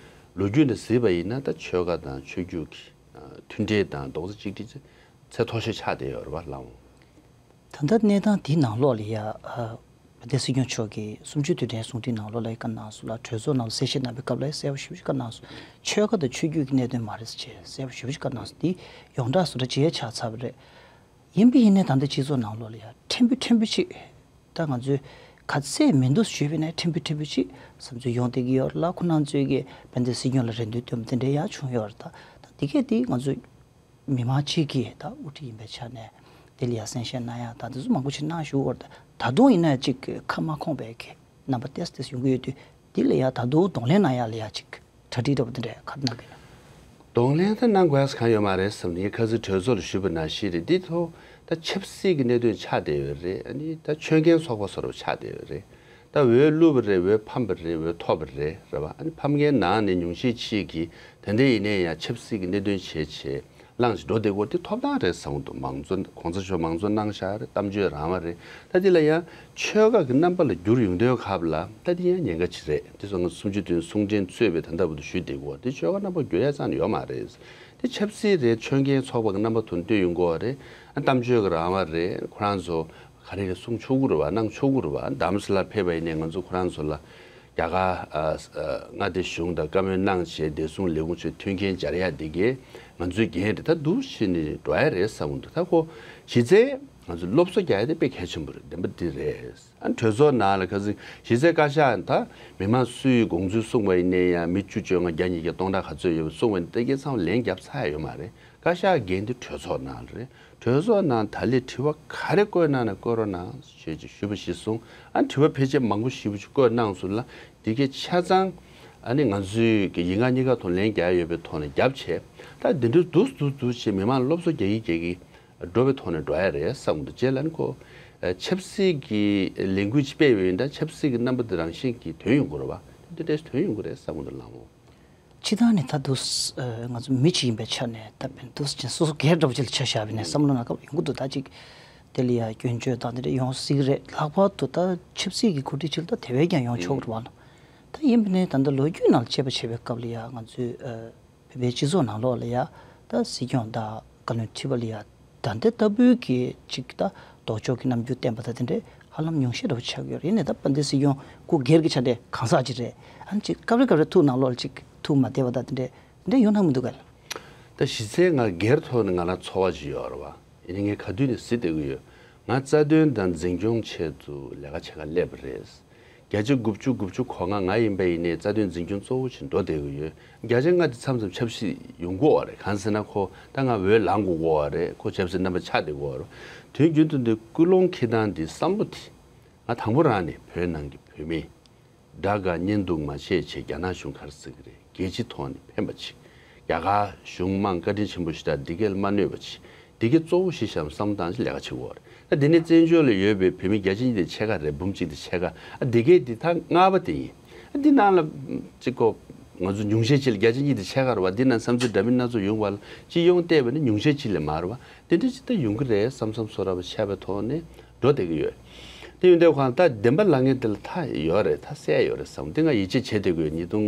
ལོ་རྒྱུས་ནས་གཟིགས་པ་ཡིན་ན་ད་ཆོལ་ཁ་དང་ཆོས་བརྒྱུད་ཀྱི་མཐུན་འབྲེལ་དང་རྡོག་རྩ་གཅིག་སྒྲིལ་ཚད་མཐོ་ཤོས་ཆགས་བསྡད་ཡོད་རེད་བ་ལགས། ད་ལྟ་གནས་སྟངས་འདིའི་ནང་ལོགས་ལ་ཡ། ཨ། བན་དེ་སྲིད་སྐྱོང་མཆོག་གིས་གསུམ་བཅུའི་དུས་དྲན་གསུང་འཕྲིན་ནང་ལོགས་ལ་ཡ་བཀའ་གནང་སོང་ལ་གྲོས་ཚོགས་ནང་ལ་གསལ་བཤད་གནང་བའི་སྐབས་ལ་ཡ་གསལ་པོ་ཞེ་པོ་ཅིག་བཀའ་གནང་སོང་། ཆོལ་ཁ་དང་ཆོས་བརྒྱུད་ཀྱི་གནད་དོན་མ་རེད་ཟེར་བྱས་གསལ་པོ་ཞེ་པོ་ཅིག་བཀའ་གནང་སོང་། འདི་ཡོངས་གྲགས་བཟོ་འདྲ་བྱེད་ཡ་ཆགས་ཚར་བ་རེད། ཡིན་པ་ཡིན་ནའི་ད་ལྟ་སྤྱི་ཚོགས་ནང་ལོགས་ལ་ཡ་ཕྲན་བུ་ཕྲན་བུ་ཅིག་ད་ང་ཚོས་ག་ཚད་མི་འདུག་ཞུས་པ་ཡིན་ན་ཕྲན་བུ་ཕྲན་བུ་ཅིག་བསམ་ཚུལ་ཡོང་བསྡད་ཀྱི་ཡོད་ལ། ཁོ་རང་ཚོས་ཀྱི་བན་དེ་སྲིད་སྐྱོང་ལ་རེ་འདུན་བཏོན་པ་དེ་འདྲ་ཡང་བྱུང་ཡོད་རེད། ད་ད་དེ་གས་དེ་ང་ཚོས་མི་མང་གཅིག་གིས་ད་དབུ་ཁྲིད་ཡིན་པའི་ཆ་ནས་དེ་ལ་ཡ་གསན་བཞེས་གནང་ཡ་ད་དེ་ཚོ་མང་པོ་ཅིག་གནང་བཞུགས་ཡོད་རེད། ད་ད་དུང་ཡིན་ན་ཅིག་ཁ་མ་ཁོངས་པའི་གི་རྣམ་པ་ཏོག་ཙམ་ཡོང་གི་ཡོད་དུས་དེ་ལ་ཡ་ད་དུང་གདོང་ལེན་གནང་ཡ་ལ་ཡ་ཅིག་གྲ་སྒྲིག་འདྲ་པོ་དེ་འདྲ་ག་རེ་གནང་གི་ཡོད་ན། གདོང་ལེན་ད་གནང་དགོས་ས་གང་ཡོད་མ་རེད་བསམ་ནས་ངས་ཁ་སང་གྲོས་ཚོགས་ལ་ཞུས་པ་ནང་བཞིན་རེད། འདི་ཐོག་ད་ཆབ་སྲིད་ཀྱི་གནད་དོན་ཆགས་བསྡད་ཡོད་རེད། ཨ་ནི་ད་ཆོས་འགན་ཚོགས་པ་བཟོ་འདྲ་པོ་ཆགས་བསྡད་ཡོད་རེད། ད་འོས་བླུགས་པ་རེད། འོས་ཕམ་པ་རེད། འོས་ཐོབ་པ་རེད། རེད་བ། ཨ་ནི་ཕམ་མཁན་ནང་ནས་ཉུང་ཤས་ཅིག་གིས་ད་ལྟ་ཡིན་ནའི་ཡང་ཆབ་སྲིད་ཀྱི་གནད་དོན་བྱས་བྱས་བླངས་ཤིག་འགྲོ་བསྡད་སྐོར་དེ་ཐོབ་ཐང་རེད་བསམ་གྱི་འདུག་མང་གཙོ་གོང་ས་མཆོག་མང་གཙོ་གནང་བཞག་རེད། གཏམ་བརྗོད་རང་དབང་རེད། ད་འདི་ལ་ཡང་ཆོལ་ཁ་གི་རྣམ་པ་ལ་འགྱུར་ཡོང་དུས་སྐབས་ལ་ད་འདི་ཡང་ཉེན་ཁ་ཅིག་རེད། དེ་སོང་ང་སུམ་ཅུ་དོན་གསུང་འཕྲིན་གཙོས་པའི་ད་ལྟ་བར་དུ་ཞུས་བསྡད་སྐོར་དེ་ཆོལ་ཁ་རྣམ་པ་འགྱུར་ཡ་ཙང་ཡོད་མ་རེད། དེ་ཆབ་སྲིད་རེད། ཆོས་འགན་ཚོགས་པ་གི་རྣམ་པ་དོན་གཏོད་ཡོང་དགོས་པ་རེད། ཨ་གཏམ་བརྗོད་ཀྱི་རང་དབང་རེད། ཁོ་རང་ཚོ་ག་རེ་རེ་གསུང་ཆོག་གི་རེད་བ། གནང་ཆོག་གི་རེད་བ། རྡ་རམ་ས་ལ་ཕེབས་པ་ཡིན་ནའི་ང་ཚོ་ཁོ་རང་ཚོ་ལ་རྒྱ་གར་ཨ་ཨ་མངའ་སྡེ་གཞུང་དང་བཀའ་མོལ་གནང་བྱས་བདེ་སྲུང་ལས་ཁུངས་ཚོས་མཐུན་རྐྱེན་སྦྱར་ཡ་འདི་གས་ང་ཚོའི་འགན་རེད། ད་འདུག་བྱས་ནས་འགྲོ་ཡ་རེད་བསམ་གྱི་འདུག་ད་ཁོ་གཞི་རྩའི་ང་ཚོ་སློབ་གསོ་རྒྱག་ཡ་དེ་དཔེ་གལ་ཆེན་པོ་རེད། བདེན་པ་འདི་རེད། ཨ་གྲོས་ཚོགས་ནང་ལ་ཁ་སང་གཞི་རྩའི་བཀའ་ཤག་ད་མི་མང་སུའི་དགོངས་ཚུལ་གསུངས་པ་ཡིན་ནའི་ཡང་མི་བཅུ་བཅོ་ལྔ་བརྒྱ་ཉིས་བརྒྱ་སྟོང་ཕྲག་ག་ཚོད་ཡོད་པ་གསུངས་པ་ཡིན་ན་ད་གིན་ཚང་མ་ལན་བརྒྱབ་ཚར་ཡ་ཡོད་མ་རེད། བཀའ་ཤག་འགན་དེ་གྲོས་ཚོགས་ནང་ལ་རེད། གྲོས་ཚོགས་ནང་ད་ལས་དྲི་བ་ག་རེ་བཀོད་གནང་ན་བཀོད་རོགས་གནང་ཞེས་ཀྱི་ཞུས་པ་གཞིར་བཟུང་ཨ་དྲི་བ་ཕལ་ཆེར་མང་པོ་ཞེ་པོ་ཅིག་བཀོད་གནང་སོང་ལ་འདི་གའི་ཆ་ཚང་ཨ་ནི་ང་ཚོའི་གི་ཡིག་ངག་གཉིས་ཀ་ཐོག་ལན་རྒྱག་ཡོད་པའི་ཐོག་ནས་བརྒྱབ་བྱས་ད་འདི་འདྲ་འདུག་འདུག་འདུག་བྱས་མི་མང་སློབ་གསོ་རྒྱག་གི་རྒྱག་གི་འགྲོ་བའི་ཐོག་ནས་འགྲོ་ཡ་རེད་བསམ་གྱི་འདུག་རྗེས་ལ་ནི་ཁོ་ཆབ་སྲིད་ཀྱི་ལས་འགུལ་ཅིག་སྤེལ་བ་ཡིན་ད་ཆབ་སྲིད་ཀྱི་རྣམ་པ་འདི་རང་བཞིན་གྱིས་ཐོན་ཡོང་གི་རེད་བ། འདི་འདྲས་ཐོན་ཡོང་གི་རེད་བསམ་གྱི་འདུག་ལགས་མོ། སྤྱིར་བཏང་ནས་ད་དུང་ང་ཚོ་མི་གཅིག་ཡིན་པའི་ཆ་ནས་ད་ཕན་དུས་ཅན་སོ་སོ་སྒེར་འདྲ་པོ་ཅིག་ལ་ཆ་བཞག་པ་ཡིན་ན་བསམ་བློ་ནང་སྐབས་ཡོང་གི་འདུག་ད་ཅིག་དེ་ལ་ཡ་སྐྱོན་བརྗོད་དང་དེ་འདྲ་ཡོང་སྲིད་ཀྱི་རེད། ལྷག་པར་དུ་ད་ཆབ་སྲིད་ཀྱི་འགོ་ཁྲིད་ཅིག་ལ་ད་དེ་བས་ཀྱང་ཡོང་ཆོག་གི་རེད་བ་ལ། ད་ཡིན་པ་ནས་ད་ལྟ་ལོ་རྒྱུས་ནང་ལ་དཔྱད་པ་བྱེད་པའི་སྐབས་ལ་ཡ་ང་ཚོའི་བོད་པའི་སྤྱི་ཚོགས་ནང་ལོགས་ལ་ཡ་ད་སྲིད་སྐྱོང་དང་བཀའ་བློན་ཁྲི་པ་ལ་ཡ་ད་ལྟ་ལྟ་བུའི་གི་ཅིག་ད་ལྡོག་ཕྱོགས་ཀྱི་རྣམ་འགྱུར་བསྟན་པ་ད་དེ་འདྲའི་ཧ་ལམ་ཉུང་ཤས་འདྲ་པོ་ཆགས་ཀྱི་ཡོད་རེད། ཡིན་ནའི་ད་དཔལ་ལྡན་སྲིད་སྐྱོང་སྐུ་སྒེར་གྱི་ཆ་ནས་གང་ཟག་ཅིག་རེད། ཨ་ནི་ཅིག་སྐབས་རེ་སྐབས་རེ་ཐུགས་ནང་ལོགས་ལ་ཅིག་ཐུགས་མ་བདེ་བ་ད་དེ་འདྲའི་དེ་འདྲ་ཡོང་སྣང་མི་འདུག་ག་ལ། ད་གཞི་རྩའི་ང་སྒེར་ཐོག་ནས་ང་ལ་ཚོར་བ་ཞིག་ཡོད་རེད་བ། ཡིན་ནའི་ངས་ག་དུས་ནས་གཟིགས་བསྡད་ཀྱི་ཡོད། ང་རྩ་དོན་དང་འཛིན་སྐྱོང་ཆེད་དུ་ལས་ཀ་བྱེད་ག་སླེབས་པ་རེད། བརྒྱ་ཆ་དགུ་བཅུ་དགུ་བཅུ་གོ་ལྔ་ང་ཡིན་པ་ཡིན་ནའི་རྩ་དོན་འཛིན་སྐྱོང་གཙོ་བོ་ཞིག་འགྲོ་བསྡད་ཀྱི་ཡོད། བརྒྱ་ཆ་ལྔ་དེ་མཚམས་མཚམས་ཆབ་སྲིད་ཡོང་གི་ཡོད་རེད། གང་ཟེར་ན་ཁོ་ད་ང་འོས་ལངས་དགོས་ཀྱི་ཡོད་རེད། ཁོ་ཆབ་སྲིད་རྣམ་པ་ཆགས་བསྡད་ཀྱི་ཡོད་རེད། དོན་རྒྱུན་དུ་འདི་ཀུན་སློང་འཁྱེར་སྟངས་འདི་བསམ་བློ་དེ་ང་དང་པོ་རང་ནས་བོད་ནང་གི་བོད་མི་དགྲ་དགའ་གཉེན་སྡུག་མ་བྱེད་ཅེས་རྒྱ་ནག་གཞུང་ག་རེ་ཟེར་གི་རེད། རྒྱལ་སྤྱིའི་ཐོག་ནས་ཕན་པ་ཅིག་རྒྱ་གར་གཞུང་མང་བཀའ་དྲིན་ཆེན་པོ་ཞེ་དྲག་འདི་གས་ལ་མ་གནོད་པ་ཅིག་འདི་གས་གཙོ་བོ་གཞི་བཞག་བསམ་བློ་བཏང་ཅིག་ལས་ཀ་བྱེད་དགོས་རེད། ད་འདི་ནས་བཙན་བྱོལ་ལ་ཡོད་པའི་བོད་མི་བརྒྱ་ཆ་གཉིས་དེ་ཕྱེད་ཀ་རེད། འབུམ་གཅིག་དེ་ཕྱེད་ཀ་ཨ་འདི་གས་འདི་ད་ལྔ་པ་དེ་ཡིན། ཨ་འདི་ནང་ལ་ཅིག་གོ་ ང་ཚོ་ཉུང་ཤས་ཅིག་ལ་བརྒྱ་ཆ་གཉིས་དེ་ཕྱེད་ཀ་རེད་བ། འདི་ན་བསམ་ཚུལ་འདྲ་མིན་སྣ་ཚོགས་ཡོང་བ་ལ་སྤྱི་ཡོངས་བལྟས་པ་ནི་ཉུང་ཤས་ཅིག་ལས་མ་རེད་བ། དེ་འདྲ་ཅིག་ད་ཡོང་གི་རེད་བསམ་བསམ་ཚོར་བ་ཆགས་པའི་ཐོག་ནས་འགྲོ་བསྡད་ཀྱི་ཡོད། དེ་ཡིན་དུས་གང་ལྟར་བདེན་པ་ལབ་མཁན་དེ་ལ་མཐའ་ཡོད་རེད། མཐའ་གསལ་ཡོད་རེད་བསམ། དེ་ང་ཡིད་ཆེས་བྱེད་བསྡད་ཀྱི་ཡོད། ཉིས་སྟོང་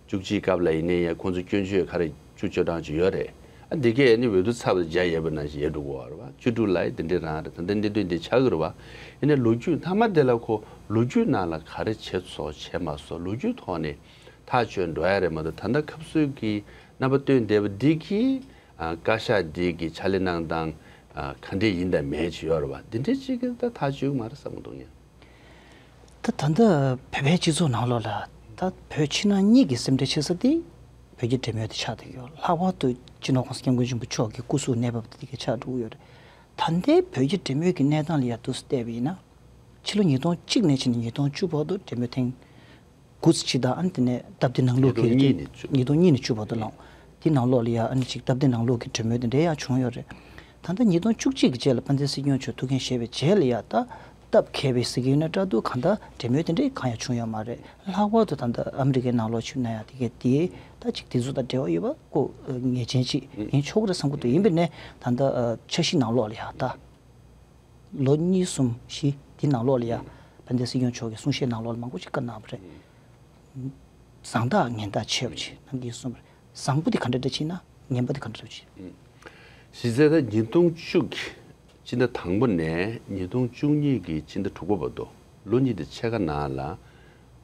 བཅུ་གཅིག་སྐབས་ལ་ཡིན་ནའི་ཡང་ཁོང་ཚོ་སྐྱོན་བརྗོད་ག་རེ་བཅུ་བཅུ་གྲངས་ཅིག་ཡོད་རེད། ཨ་འདི་གས་ནི་འོས་བསྡུ་ཚར་བ་དང་རྒྱ་ཡོད་པ་ནང་བཞིན་ཡལ་འགྲོ་གི་ཡོད་རེད་བ། བཅུ་དྲུག་ལ་ཡི་དེ་འདྲའི་རང་རེད། ད་ལྟ་གནད་དོན་འདི་ཆགས་ཀྱི་རེད་བ། ཡིན་ནའི་ལོ་རྒྱུས་མཐའ་མ་དེ་ལ་ཁོ་ལོ་རྒྱུས་ནང་ལ་ག་རེ་བྱས་སོང་བྱས་མ་སོང་ལོ་རྒྱུས་ཐོག་ནས་ཐག་གཅོད་འགྲོ་ཡ་རེད་མ་གཏོགས། ད་ལྟ་ཁབ་སོལ་གྱི་རྣམ་པ་སྟོན་བསྡད་པ་འདི་གིས་ཨ་བཀའ་ཤག་འདི་གི་ཕྱག་ལས་གནང་སྟངས་ཨ་ག་འདྲས་ཡིན་དང་མེད་ཅིག་ཡོད་རེད་བ། འདི་འདྲས་ཅིག་གིས་ད་ཐག་གཅོད་ཀྱི་མ་རེད་བསམ་གྱི་འདུག་ཡིན། ད་ད་ལྟ་བོད་པའི་སྤྱི་ཚོགས་ནང་ལོགས་ལ་ད་བོད་ཕྱི་ནང་གཉིས་ཀྱི་སེམས་ཁྲལ་ཆེ་ས་དེ་བོད་ཀྱི་འབྲེལ་མོལ་དེ་ཆགས་བསྡད་ཡོད། ལྷག་པར་དུ་སྤྱི་ནོར་༸གོང་ས་༸སྐྱབས་མགོན་ཆེན་པོ་མཆོག་གི་སྐུ་གཟུགས་གནས་བབ་དེ་ག་ཆགས་འགྲོ་གི་ཡོད་རེད། ད་ལྟའི་བོད་ཀྱི་འབྲེལ་མོལ་གྱི་གནས་སྟངས་ལ་ཡར་འདུག་སེ་བལྟས་པ་ཡིན་ན། ཕྱི་ལོ་ཉིས་སྟོང་གཅིག་ནས་བྱས་ནས་ཉིས་སྟོང་བཅུ་བར་དུ་འབྲེལ་མོལ་ཐེངས་དགུ་ཙམ་ཅིག་དང་། ཨ་ནི་དེ་ནས་སྟབས་བདེ་ནང་ལོགས་ཀྱི་ཉིས་སྟོང་གཉིས་ནས་བཅུ། ཉིས་སྟོང་གཉིས་ནས་བཅུ་བར་དུ་ལངས། དེའི་ནང་ལོགས་ལ་ཡ་ཨ་ནི་ཅིག་སྟབས་བདེ་ནང་ལོགས་ཀྱི་གྲོས་མོལ་དེ་འདྲ་ཡང་བྱུང་ཡོད་རེད། ད་ལྟ་ཉིས་སྟོང་བཅུ་གཅིག་གི་རྗེས་ལ་དཔལ་ལྡན་སྲིད་སྐྱོང་མཆོག་ཐུགས་འགན་བཞེས་པའི་རྗེས་ལ་ཡ་ད་སྟབས་མཁས་པའི་ཟེར་གྱི་ཡོད་ན་འདྲ་འདུག་གང་ལྟར་འབྲེལ་མོལ་དེ་འདྲ་གང་ཡང་བྱུང་ཡོད་མ་རེད། ལྷག་པར་དུ་ད་ལྟ་ཨ་མི་རི་ཀའི་ནང་ལོགས་ཕྱིན་ན་ཡང་དེ་གའི་དེ་ད་ཅིག་དེ་ཚོ་དང་འབྲེལ་བ་ཡོད་པ་ཁོ་ངེས་ཅན་ཅིག་ཡིན་ཆོག་གི་རེད་བསམ་གྱི་འདུག་ཡིན་པ་ནས་ད་ལྟ་འཆར་གཞི་ནང་ལོགས་ལ་ཡ་ད། ལོ་གཉིས་གསུམ་བཞི་དེ་ནང་ལོགས་ལ་ཡ། དཔལ་ལྡན་སྲིད་སྐྱོང་མཆོག་གི་གསུང་བཤད་ནང་ལོགས་ལ་མང་པོ་ཞིག་བཀའ་གནང་བ་རེད། བཟང་རྟགས་ངན་རྟགས་ཕྱེ་བ་ཅིག་གནང་གི་གསུངས་པ་རེད། བཟང་པོ་དེ་ག་འདྲ་འདྲ་ཅིག་ན་ངན་པ་དེ་ག་འདྲ་འདྲ་ཅིག་གཞི་རྩའི་ད་ཉིས་སྟོང་བཅུ་གི་སྤྱི་ཟླ་དང་པོ་ནས་ཉིས་སྟོང་བཅུ་གཉིས་ཀྱི་སྤྱི་ཟླ་དྲུག་པ་བར་དུ་ལོ་གཉིས་དང་ཕྱེད་ཀ་ནང་ལ།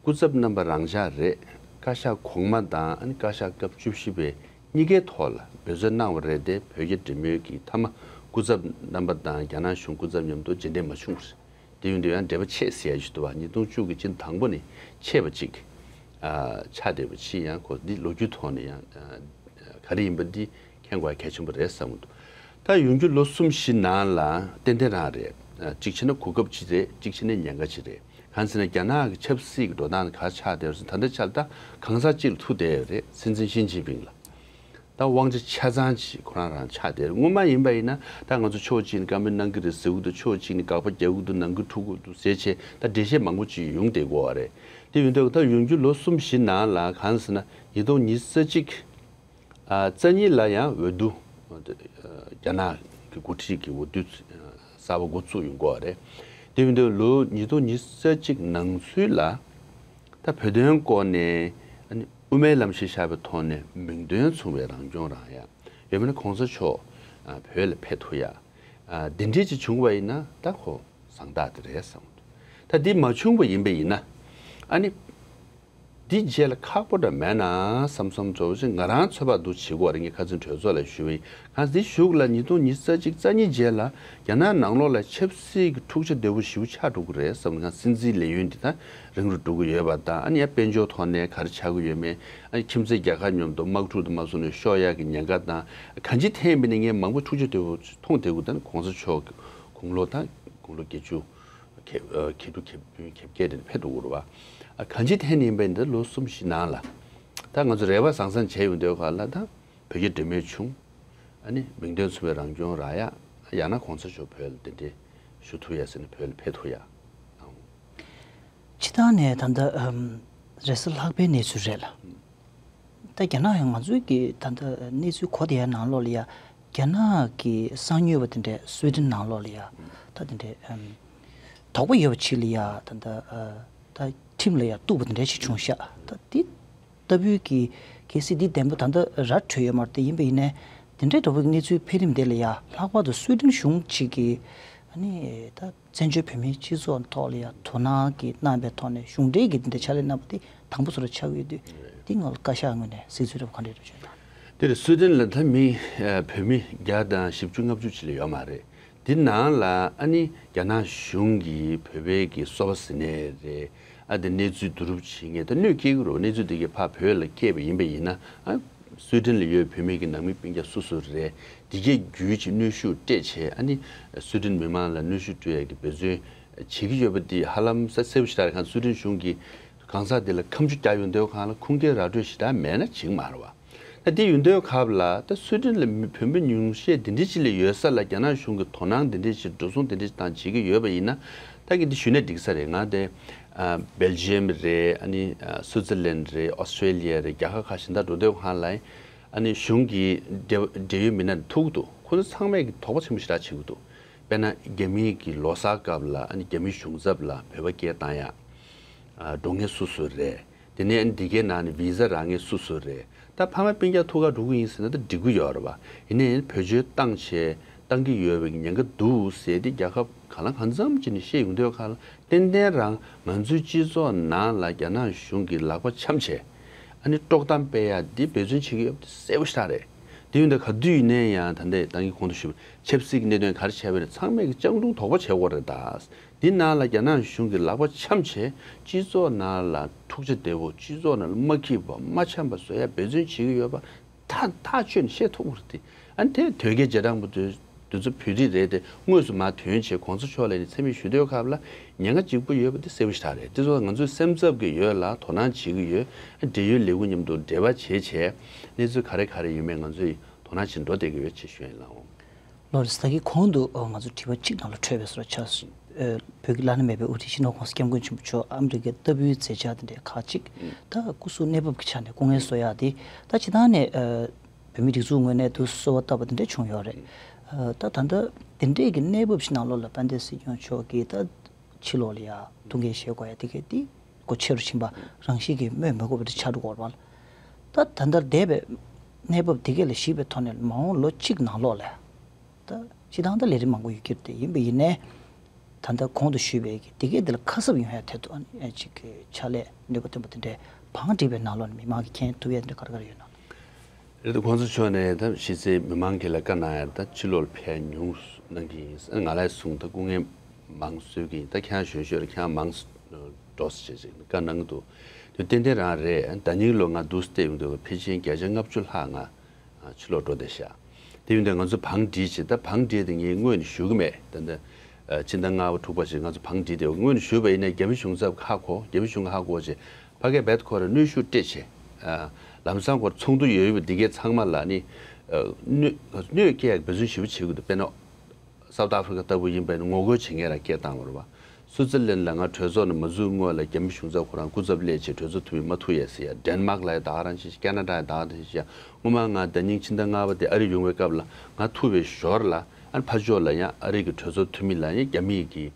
སྐུ་ཚབ་རྣམ་པ་རང་འཇགས་རེད། བཀའ་ཤག་གོང་མ་དང་ཨ་ནི་བཀའ་ཤག་སྐབས་བཅུ་བཞི་པའི་གཉིས་ཀའི་ཐོག་ལ་འབད་བརྩོན་གནང་བ་རེད་དེ། བོད་རྒྱ་འབྲེལ་མོལ་གྱི་མཐའ་མ་སྐུ་ཚབ་རྣམ་པ་དང་རྒྱ་ནག་གཞུང་སྐུ་ཚབ་མཉམ་དུ་མཇལ་འཕྲད་མ་བྱུང་བ་རེད། དེ་ཡིན་དུས་ཡང་འབྲེལ་བ་ཆད་ཟེར་ཡ་ཞིག་འདུག་བ། ཉིས་སྟོང་བཅུ་གི་སྤྱི་ཟླ་དང་པོ་ནས་ཆད་པ་ཅིག་ཨ་ཆགས་བསྡད་པ་ཅིག་ཡང་ཁོ་འདི་ལོ་རྒྱུས་ཐོག་ནས་ཡང་ཨ་ག་རེ་ཡིན་པ་འདི་མཁྱེན་དགོས་གལ་ཆེན་པོ་རེད་བསམ་གྱི་འདུག་ད་ཡོང་རྒྱུ་ལོ་གསུམ་བཞི་ནང་ལ་ཏན་ཏན་རང་རེད། ཨ་གཅིག་བྱས་ན་གོ་སྐབས་ཅིག་རེད། གཅིག་བྱས་ན་ཉེན་ཁ་ཅིག་རེད། གང་ཟེར་ན་རྒྱ་ནག་གི་ཆབ་སྲིད་ཀྱི་འགྲོ་སྟངས་ག་ཆགས་བསྡད་ཟེར། ད་ལྟ་ཆར་ད་གང་ཟག་གཅིག་ལ་ཐུག་བསྡད་ཡོད་རེད། སྲིད་འཛིན་ཞི་ཅིན་ཕིང་ལ། ད་དབང་ཆ་ཆ་ཚང་ཅིག་ཁོ་རང་རང་ཆགས་བསྡད་རེད། སྔོན་མ་ཡིན་པ་ཡིན་ན་ད་ང་ཚོ་ཕྱོགས་གཅིག་ནས་བཀའ་མོལ་གནང་གི་རེད་ཟེར་གྱི་འདུག་ཕྱོགས་གཅིག་ནས་དགག་པ་རྒྱག་གི་འདུག་ནང་ཁུལ་འཁྲུག་གི་འདུག་ཟེར་བྱས་ད་འགྲེལ་བཤད་མང་པོ་ཅིག་ཡོང་བསྡད་ཀྱི་ཡོད་རེད། དེ་ཡིན་དུས་ད་ཡོང་རྒྱུ་ལོ་གསུམ་བཞི་ནང་ལ་གང་ཟེར་ན་ཉིས་སྟོང་ཉི་ཤུ་རྩ་གཅིག་ཨ་རྩ་གཉིས་ལ་ཡང་འོས་བསྡུ། རྒྱ་ནག་གི་འགོ་ཁྲིད་ཀྱི་འོས་བསྡུ་གསར་པ་འགོ་བཙུགས་ཡོང་གི་ཡོད་རེད། དེ་ཡིན་དུས་ལོ་ཉིས་སྟོང་ཉི་ཤུ་རྩ་གཅིག་ནང་ཚུད་ལ་ད་བོད་དོན་སྐོར་ནས་ཨ་ནི་དབུ་མའི་ལམ་གཞི་བཞག་པའི་ཐོག་ནས་མིང་དོན་མཚུངས་པའི་རང་སྐྱོང་རག་ཡ། ཡང་མིན་ན་གོང་ས་མཆོག་ཨ་བོད་ལ་ཕེབས་ཐུབ་ཡ། ཨ་འདི་འདྲས་ཅིག་བྱུང་བ་ཡིན་ན་ད་ཁོ་བཟང་རྟགས་དེ་རེད་བསམ་གྱི་འདུག་ད་འདི་མ་བྱུང་བ་ཡིན་པ་ཡིན་ན་ཨ་ནི། འདི་རྗེས་ལ་ཁག་པོ་འདྲ་མེད་ན་བསམ་བསམ་ཚོར་བ་ཞིག་ང་རང་ཚོད་དཔག་འདུག་བྱེད་དགོས་རེད། ངས་ཁ་སང་གྲོས་ཚོགས་ལ་ཞུས་པ་ཡིན། གང་འདི་གཞུག་ལ་ཉིས་སྟོང་ཉི་ཤུ་རྩ་གཅིག་རྩ་གཉིས་རྗེས་ལ་རྒྱ་ནག་ནང་ལོགས་ལ་ཆབ་སྲིད་ཀྱི་འཁྲུག་ཆ་དོད་པོ་ཞེ་པོ་ཆགས་འགྲོ་གི་རེད་བསམ། གང་སྲིད་འཛིན་ལས་ཡུན་འདི་ད་རིང་རུ་འགྲོ་གི་ཡོད་པ་དང་། ཨ་ནི་ཡང་དཔལ་འབྱོར་ཐོག་ནས་ག་རེ་ཆགས་ཀྱི་ཡོད་མེད། ཨ་ནི་ཁྱིམ་མཚེས་རྒྱལ་ཁབ་མཉམ་དུ་དམག་འཁྲུག་དང་མ་སོང་ནས་ཤོར་ཡག་གི་ཉེན་ཁ་དང་གང་ཅི་ཐེན་པ་ནི་ངས་མང་པོ་འཁྲུག་ཆ་དོད་པོ་མཐོང་བསྡད་ཀྱི་འདུག་ད་ནི་གོང་ས་མཆོག་དགུང་ལོ་ད་དགུང་ལོ་བརྒྱད་ཅུ། ཁེ་ཨ་ཁེ་དྲུག་ཁེ་བདུན་ཁེ་བརྒྱད་དེ་ཕེབས་འགྲོ་གི་རེད་བ། ཨ་གང་ཅི་ཐད་ནས་ཡིན་པ་ཡིན་ན་ལོ་གསུམ་བཞི་ནང་ལ་ད་ང་ཚོ་རེ་བ་བཟང་བཟང་བྱས་ཡོང་དུས་ག་ལ་ད་བོད་རྒྱ་འབྲེལ་མོལ་བྱུང་། ཨ་ནི་མིང་དོན་མཚུངས་པའི་རང་སྐྱོང་རག་ཡ། ཡང་ན་གོང་ས་མཆོག་བོད་ལ་གདན་འདྲེན་ཞུ་ཐུབ་ཡ་ཟེར་ནས་བོད་ལ་ཕེབས་ཐུབ་ཡ་དང་། སྤྱིར་བཏང་ནས་ད་ལྟ་ཨམ་རེས་གཟའ་ལྷག་པའི་གནས་ཚུལ་རེད་ལ། ད་རྒྱ་ནག་ཡང་ང་ཚོའི་གི་ད་ལྟ་གནས་ཚུལ་གོ་བསྡད་ཡ་ནང་ལོགས་ལ་ཡ་རྒྱ་ནག་གི་གསང་ཉུལ་བ་དེ་འདྲས་སུའི་ཌེན་ནང་ལོགས་ལ་ཡ་ད་དེ་འདྲས་ཨམ་དོགས་པ་ཡོད་པ་ཅིག་ལ་ཡ་ད་ལྟ་ཨ་ད་ཁྲིམས་ལ་ཡ་གཏུགས་པ་དེ་འདྲས་ཅིག་བྱུང་ཤག་ད་དེ་ལྟ་བུའི་གི་གལ་སྲིད་འདི་བདེན་པ་ད་ལྟ་ར་འཕྲོད་ཡོད་མ་རེད། དེ་ཡིན་པ་ཡིན་ནའི་དེ་འདྲས་འདྲ་བོའི་གནས་ཚུལ་འཕེལ་རིམ་དེ་ལ་ཡ་ལྷག་པར་དུ་སུའི་ཌེན་གཞུང་གཅིག་གི་ཨ་ནི་ད། བཙན་བྱོལ་བོད་མིའི་སྤྱི་ཚོགས་ཐོག་ལ་ཡང་དོ་སྣང་གིས་གནང་བའི་ཐོག་ནས་གཞུང་འབྲེལ་གྱི་འདི་འདྲའི་ཕྱག་ལས་གནང་བ་དེ་དང་པོ་སུ་ར་ཆགས་ཀྱི་ཡོད་དུས། རེད། འདི་ངོ་ལ་བཀའ་ཤག་ངོས་ནས་གཟིགས་ཚུལ་རབ་ག་འདྲས་རེད་བྱུང་ན། འདིར་སུའི་ཌེན་ལ་ད་མི་ཨ་བོད་མི་བརྒྱ་དང་བཞི་བཅུ་ལྔ་བཅུ་ཅིག་ལས་ཡོད་མ་རེད། འདི་ནང་ལ་ཨ་ནི་རྒྱ་ནག་གཞུང་གིས་བོད་པའི་གི་སོ་པ་ཟིན་ནས་རེད། ཨ་དེ་གནས་ཚུལ་བསྡུ་རུབ་བྱེད་མཁན་ད་གནོད་སྐྱེལ་གྱི་རེད། གནས་ཚུལ་དེ་གའི་ཕར་བོད་ལ་སྐྱེས་པ་ཡིན་པ་ཡིན་ན་ཨ། སུའི་ཌེན་ལ་ཡོད་བོད་མི་གི་ནང་མི་སྤུན་ཀྱག་སུ་སུ་རེད། འདི་གའི་བརྒྱུད་ཅིག་གནོན་ཤུགས་སྤྲད་བྱས་ཨ་ནི་སུའི་ཌེན་མི་མང་ལ་གནོན་ཤུགས་སྤྲོད་ཡ་གི་འབད་བརྩོན་བྱེད་ཀྱི་ཡོད་པ་འདི་ཧ་ལམ་ས་གསལ་པོ་ཞེ་དྲག་རེད། གང་སུའི་ཌེན་གཞུང་གིས་གང་ཟག་འདི་ལ་ཁ་མཆུ་རྒྱག་ཡོང་དུས་གང་ལ་ཁུངས་སྐྱེལ་ར་སྤྲོད་ཞེ་དྲག་མེད་ན་འགྲིག་མ་རེད་བ། ད་འདི་ཡོང་དུས་སྐབས་ལ་ད་སུའི་ཌེན་ལ་མི་བོད་མི་ཉུང་ཤས་འདི་འདྲ་ཅིག་ལ་ཡོད་ས་ལ་རྒྱ་ནག་གཞུང་གིས་དོ་སྣང་འདི་འདྲ་ཅིག་འགྲོ་སོང་འདི་འདྲ་ཅིག་བཏང་བྱེད་ཀྱི་ཡོད་པ་ཡིན་ན། ད་གི་འདི་ཞུས་ནས་འགྲིག་ས་རེད། ང་དེ་ཨ་སྦེལ་ཇི་ཡམ་རེད། ཨ་ནི་ཨ་སུའུ་ཙེར་ལན་རེད། ཨོ་སི་ཀྲེ་ལི་ཡ་རེད། རྒྱལ་ཁབ་ཁག་གཞན་དག་འགྲོ་དུས་སྒང་ལ་ཨ་ནི་གཞུང་གི་འབྲེལ་འབྲེལ་ཡོད་མི་སྣ་ཐུག་འདུག་ཁོ་ཚོ་ཚང་མས་ཀྱི་དོགས་པ་ཆེན་པོ་ཞེ་དྲག་བྱེད་ཀྱི་འདུག་དཔེར་ན་རྒྱ་མིའི་གི་ལོ་གསར་སྐབས་ལ་ཨ་ནི་རྒྱ་མིའི་གཞུང་ཚབ་ལ་བོད་པ་སྐད་བཏང་ཡ། ཨ་འགྲོ་མཁན་སུ་སུ་རེད། དེ་ནས་ཨ་ནི་འདི་གའི་ནང་ནས་བི་ཟ་རག་མཁན་སུ་སུ་རེད། ད་ཕ་མ་སྤུན་ཀྱག་ཐུག་ག་འགྲོ་གི་ཡིན་ཟེར་ན་ད་འགྲིག་གི་ཡོད་རེད་པ། ཡིན་ནའི་བེད་སྤྱོད་བཏང་བྱས་བཏང་གི་ཡོད་པའི་ཉེན་ཁ་འདུག་ཟེར་ཏེ་རྒྱལ་ཁབ་གང་ལ་གང་འཚམ་ཅིག་ནས་བཤད་ཡོང་དུས་སྒང་ལ་ཏན་ཏན་རང་ང་ཚོའི་སྤྱི་ཚོགས་ནང་ལ་རྒྱ་ནག་གཞུང་གི་ལག་པ་འཆམ་བྱས་ཨ་ནི་དཀྲོག་གཏམ་སྤེལ་ཡ་འདི་འབད་བརྩོན་བྱེད་ཀྱི་ཡོད་པ་དེ་གསལ་པོ་ཞེ་དྲག་རེད། དེ་ཡིན་དུས་ག་དུས་ཡིན་ནའི་ཡང་ད་ལྟའི་ཏང་གི་གོང་དུ་ཞུས་པ་ཆབ་སྲིད་ཀྱི་གནད་དོན་ག་རེ་བྱས་པ་ཡིན་ན་ཚང་མས་ཀྱི་སྤྱང་གྲུང་དོགས་པ་བྱེད་དགོས་རེད་ད། འདི་ནང་ལ་རྒྱ་ནག་གཞུང་གི་ལག་པ་འཆམ་བྱས་སྤྱི་ཚོགས་ནང་ལ་འཁྲུག་ཆ་དེ་བོ་སྤྱི་ཚོགས་ནང་ལ་མ་འཁྱེར་བ་མ་འཆམ་པ་བཟོ་ཡ་འབད་བརྩོན་བྱེད་ཀྱི་ཡོད་པ་ཐག་ཐག་ཆོད་ནས་བཤད་ཐུབ་ཀྱི་རེད་དེ། ཨ་ནི་དེ་དོལ་རྒྱལ་རྗེས་འབྲང་པོ་དེ་དེ་ཚོ་བོད་རིགས་རེད་དེ་དངོས་སུ་མར་ཐོན་བྱས་གོང་ས་མཆོག་ལ་ནི་མཚན་སྨད་ཞུ་དུས་སྐབས་ལ་ཉེན་ཁ་གཅིག་པུ་ཡོད་པ་དེ་གསལ་པོ་ཞེ་དྲག་རེད། དེ་ཚོ་ང་ཚོས་སེམས་འཚབ་ཀྱི་ཡོད་ལ་དོ་སྣང་བྱེད་ཀྱི་ཡོད། འབྲེལ་ཡོད་ལས་ཁུངས་མཉམ་དུ་འབྲེལ་བ་བྱེད་བྱས་གནས་ཚུལ་ག་རེ་ག་རེ་ཡོད་མེད་ང་ཚོས་དོ་སྣང་བྱེད་འགྲོ་བསྡད་ཀྱི་ཡོད་ཅེས་ཞུ་ཡ་ཡིན་ལགས། ལགས་རེད། ད་གིན་གོང་དུ་ང་ཚོ་དྲི་བ་གཅིག་ནང་ལ་འཕྲོས་པའི་བཟོ་འདྲ་ཆགས་སོང་། ཨ་བོད་ཀྱི་བླ་ན་མེད་པའི་དབུ་ཁྲིད་སྤྱི་ནོར་༸གོང་ས་༸སྐྱབས་མགོན་ཆེན་པོ་མཆོག་ཨ་མི་རི་ཀའི་ལྟ་བུའི་མཛད་འཆར་དེ་འདྲའི་ཁག་ཅིག་ད་སྐུ་གཟུགས་གནས་བབ་ཀྱི་ཆ་ནས་སྐུ་ངལ་གསོ་ཡག་དེ་ད་སྤྱིར་བཏང་ནས་ཨ་བོད་མིའི་སྒྲིག་འཛུགས་ངོས་ནས་དུ་གསོལ་བ་བཏབ་པ་དེ་འདྲ་བྱུང་ཡོད་རེད། ཨ་ད་ད་ལྟ་དེ་འདྲའི་གི་གནས་བབ་ཞིག་ནང་ལོགས་ལ་དཔལ་ལྡན་སྲིད་སྐྱོང་མཆོག་གིས་ད་ཕྱི་ལོགས་ལ་ཡ་ཐུགས་འགན་བཞེས་དགོས་ཡ་དེ་གས་དེ་སྒོ་ཕྱེ་རུ་ཕྱིན་པ་རང་བཞིན་གྱིས་སྨོས་མི་དགོས་པ་དེ་ཆགས་འགྲོ་གི་ཡོད་རེད་པ། ད་ད་ལྟར་འདས་པའི་གནས་བབ་དེ་གས་ལ་གཞིགས་པའི་ཐོག་ནས་མ་འོངས་ལོ་གཅིག་ནང་ལོགས་ལ་ད་སྤྱིར་བཏང་ད་ལས་རིམ་མང་པོ་ཡོད་ཀྱི་རེད། ཡིན་པ་ཡིན་ནའི་ད་ལྟ་གོང་དུ་ཞུས་པའི་གི་དེ་གས་དེ་ལ་ཁ་གསབ་ཡོང་ཡ་ཐད་དུ་ཨ་ནི་ཅིག་གི་ཕྱག་ལས་ནུས་པ་ཐོན་པ་དེ་འདྲའི་བང་བསྒྲིགས་པའི་ནང་ལོགས་ནས་མི་མང་གིས་མཁྱེན་ཐུབ་ཡ་དེ་འདྲ་ག་རེ་ག་རེ་ཡོད་ན། རེད་དེ་གོང་ས་མཆོག་ནས་ད་གཞི་རྩའི་མི་མང་གི་ལ་བཀའ་གནང་ཡ་ད་ཕྱི་ལོགས་ལ་ཕེབས་ཉུང་གནང་གི་ཡིན། ང་ལ་གསུངས་ད་སྐུ་ངལ་མང་གསོས་ཀྱི་ཡིན། ད་ཁྱེད་རང་གཞོན་ཤོས་རེད། ཁྱེད་རང་མང་འགྲོ་ཟེར་བྱས་བཀའ་གནང་གི་འདུག་དེ་ཏན་ཏན་རང་རེད། ད་ནིང་ལོ་ང་འདུག་སེ་བལྟས་ཡོང་དུས་ཕལ་ཆེར་བརྒྱ་ཆ་ལྔ་བཅུ་ལྷག་ང་ཕྱི་ལོགས་འགྲོ་བསྡད་ཤག་དེ་ཡིན་དུས་ང་ཚོ་བང་སྒྲིག་བྱས། ད་བང་སྒྲིག་དེ་ངས་སྔོན་ནས་ཞུ་གི་མེད། ད་ད་ཕྱི་ཟླ་ལྔ་པ་དྲུག་པ་ཞིག་ང་ཚོ་བང་སྒྲིག་དེ་སྔོན་ནས་ཞུས་པ་ཡིན་ན་རྒྱ་མི་གཞུང་ཚབ་ཧ་གོ་རྒྱ་མི་གཞུང་ཧ་གོ་བྱས་ཕ་གིར་རྦད་ཁོ་ར་གནོན་ཤུགས་སྤྲད་བྱས། ལམ་སང་ཁོ་ར་ཚོགས་འདུ་ཡོད་ཡོད་པ་འདི་གའི་ཚང་མ་ལ་ནི་གནོད་གནོད་སྐྱེལ་ཡག་འབད་བརྩོན་ཞེ་པོ་བྱེད་དགོས་འདུག་དཔེར་ན། སའུ་ཐི་ཨ་ཕི་རི་ཀ་ལྟ་བུ་ཡིན་པ་ཡིན་ན་ངོ་རྒོལ་བྱེད་མཁན་རང་སྐད་བཏང་བ་རེད་བ། སུའུ་ཙེར་ལན་ལ་ང་གྲོས་ཚོགས་ནང་མ་འཛུལ་སྔོན་ལ་རྒྱ་མི་གཞུང་ཚབ་ཁོ་རང་སྐུ་ཚབ་སླེབས་བྱས་གྲོས་ཚོགས་འཐུས་མི་མ་ཐུག་ཡས་ཟེར་ཡ། ཌེན་མཱག་ལ་ཡ་ད་ག་རང་བྱས། ཁེ་ན་ཌ་ཡ་ད་ག་རང་བྱས། སྔོན་མ་ང་ཟླ་ཉིན་ཕྱི་ཟླ་ལྔ་པ་དེ་ཨ་རི་ཡོང་བའི་སྐབས་ལ་ང་ཐུག་པའི་ཞོར་ལ་ཨ་ཕར་ཕྱོགས་ལ་ཡང་ཨ་རི་གི་གྲོས་ཚོགས་འཐུས་མི་ལ་ཡང་རྒྱ་མི་གི་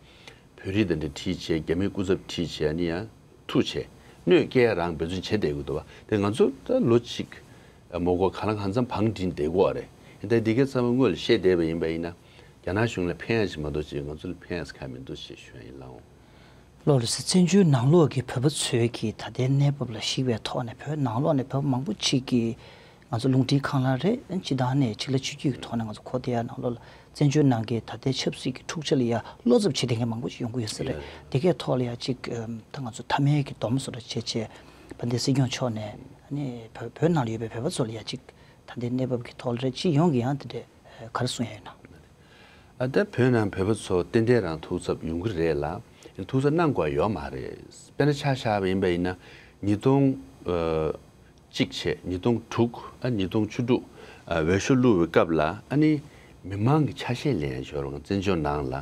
བོད་རིགས་དེ་འདྲ་ཁྲིད་བྱས། རྒྱ་མིའི་སྐུ་ཚབ་ཁྲིད་བྱས། ཨ་ནི་ཡང་ཐུག་བྱས་གནོད་སྐྱེལ་རང་འབད་བརྩོན་བྱེད་བསྡད་ཀྱི་འདུག་བ། དེ་ང་ཚོ་ད་ལོ་གཅིག་མ་འགོར་གང་ལ་གང་འཚམ་བང་བསྒྲིགས་བསྡད་ཀྱི་ཡོད་རེད། ཡིན་ད་འདི་གའི་ཚང་མ་སྔོན་ལ་བཤད་བསྡད་པ་ཡིན་པ་ཡིན་ན་རྒྱ་ནག་གཞུང་ལ་ཕན་ཡ་ཞིག་མ་གཏོགས་ཅིག་ང་ཚོ་ལ་ཕན་ཡ་ཟེར་གང་མི་འདུག་ཅེས་ཞུ་ཡ་ཡིན་ལགས། ལགས་རེད་ཟེར། བཙན་བྱོལ་ནང་ལོགས་ཀྱི་བོད་པ་ཚོའི་གི་ད་ལྟའི་གནས་བབ་ལ་གཞིགས་པའི་ཐོག་ནས་བོད་ནང་ལོགས་ནས་བོད་པ་མང་པོ་ཅིག་གིས་ང་ཚོ་རླུང་འཕྲིན་ཁང་ལ་རེད། སྤྱི་བཏང་ནས་ཆིག་ལབ་ཆིག་སྒྱུར་གྱི་ཐོག་ནས་ང་ཚོ་གོ་བསྡད་ཡ་ནང་ལོགས་ལ་བཙན་བྱོལ་ནང་གི་ད་ལྟའི་ཆབ་སྲིད་ཀྱི་འཁྲུག་ཆ་ལ་ཡ་བློ་འཚབ་བྱེད་བསྡད་མཁན་མང་པོ་ཞིག་ཡོང་གི་ཡོད་ས་རེད། དེ་གའི་ཐོག་ལ་ཡ་ཅིག་ཨམ་ད་ང་ཚོ་མཐའ་མའི་གི་སྡོམ་བཟོ་འདྲ་བྱས་བྱས་དཔལ་ལྡན་སྲིད་སྐྱོང་མཆོག་ནས་ཨ་ནི་བོད་བོད་ནང་ལ་ཡོད་པའི་བོད་པ་ཚོ་ལ་ཡ་ཅིག་ད་ལྟའི་གནས་བབ་ཀྱི་ཐོག་ལ་རེད། སྤྱི་ཡོངས་ཀྱི་ཡང་དེ་འདྲས་ག་རེ་གསུང་ཡ་ཡོད་ན། ཨ་ད་བོད་ནང་བོད་པ་ཚོ་ཏན་ཏན་རང་ཐུགས་འཚབ་ཡོང་གི་རེད་ལ། ཐུགས་འཚབ་གནང་དགོས་ཡ་ཡོད་མ་རེད། དཔེར་ན་ཆ་བཞག་པ་ཡིན་པ་ཡིན་ན་ཉིས་སྟོང་ཨ་གཅིག་བྱས་ཉིས་སྟོང་དྲུག་ཨ་ཉིས་སྟོང་བཅུ་དྲུག་ཨ་འོས་ཤོག་བླུགས་པའི་སྐབས་ལ་ཨ་ནི་མི་མང་གི་ཆ་ཤས་ལེན་ཡ་ཡོད་རེད། བཙན་བྱོལ་ནང་ལ་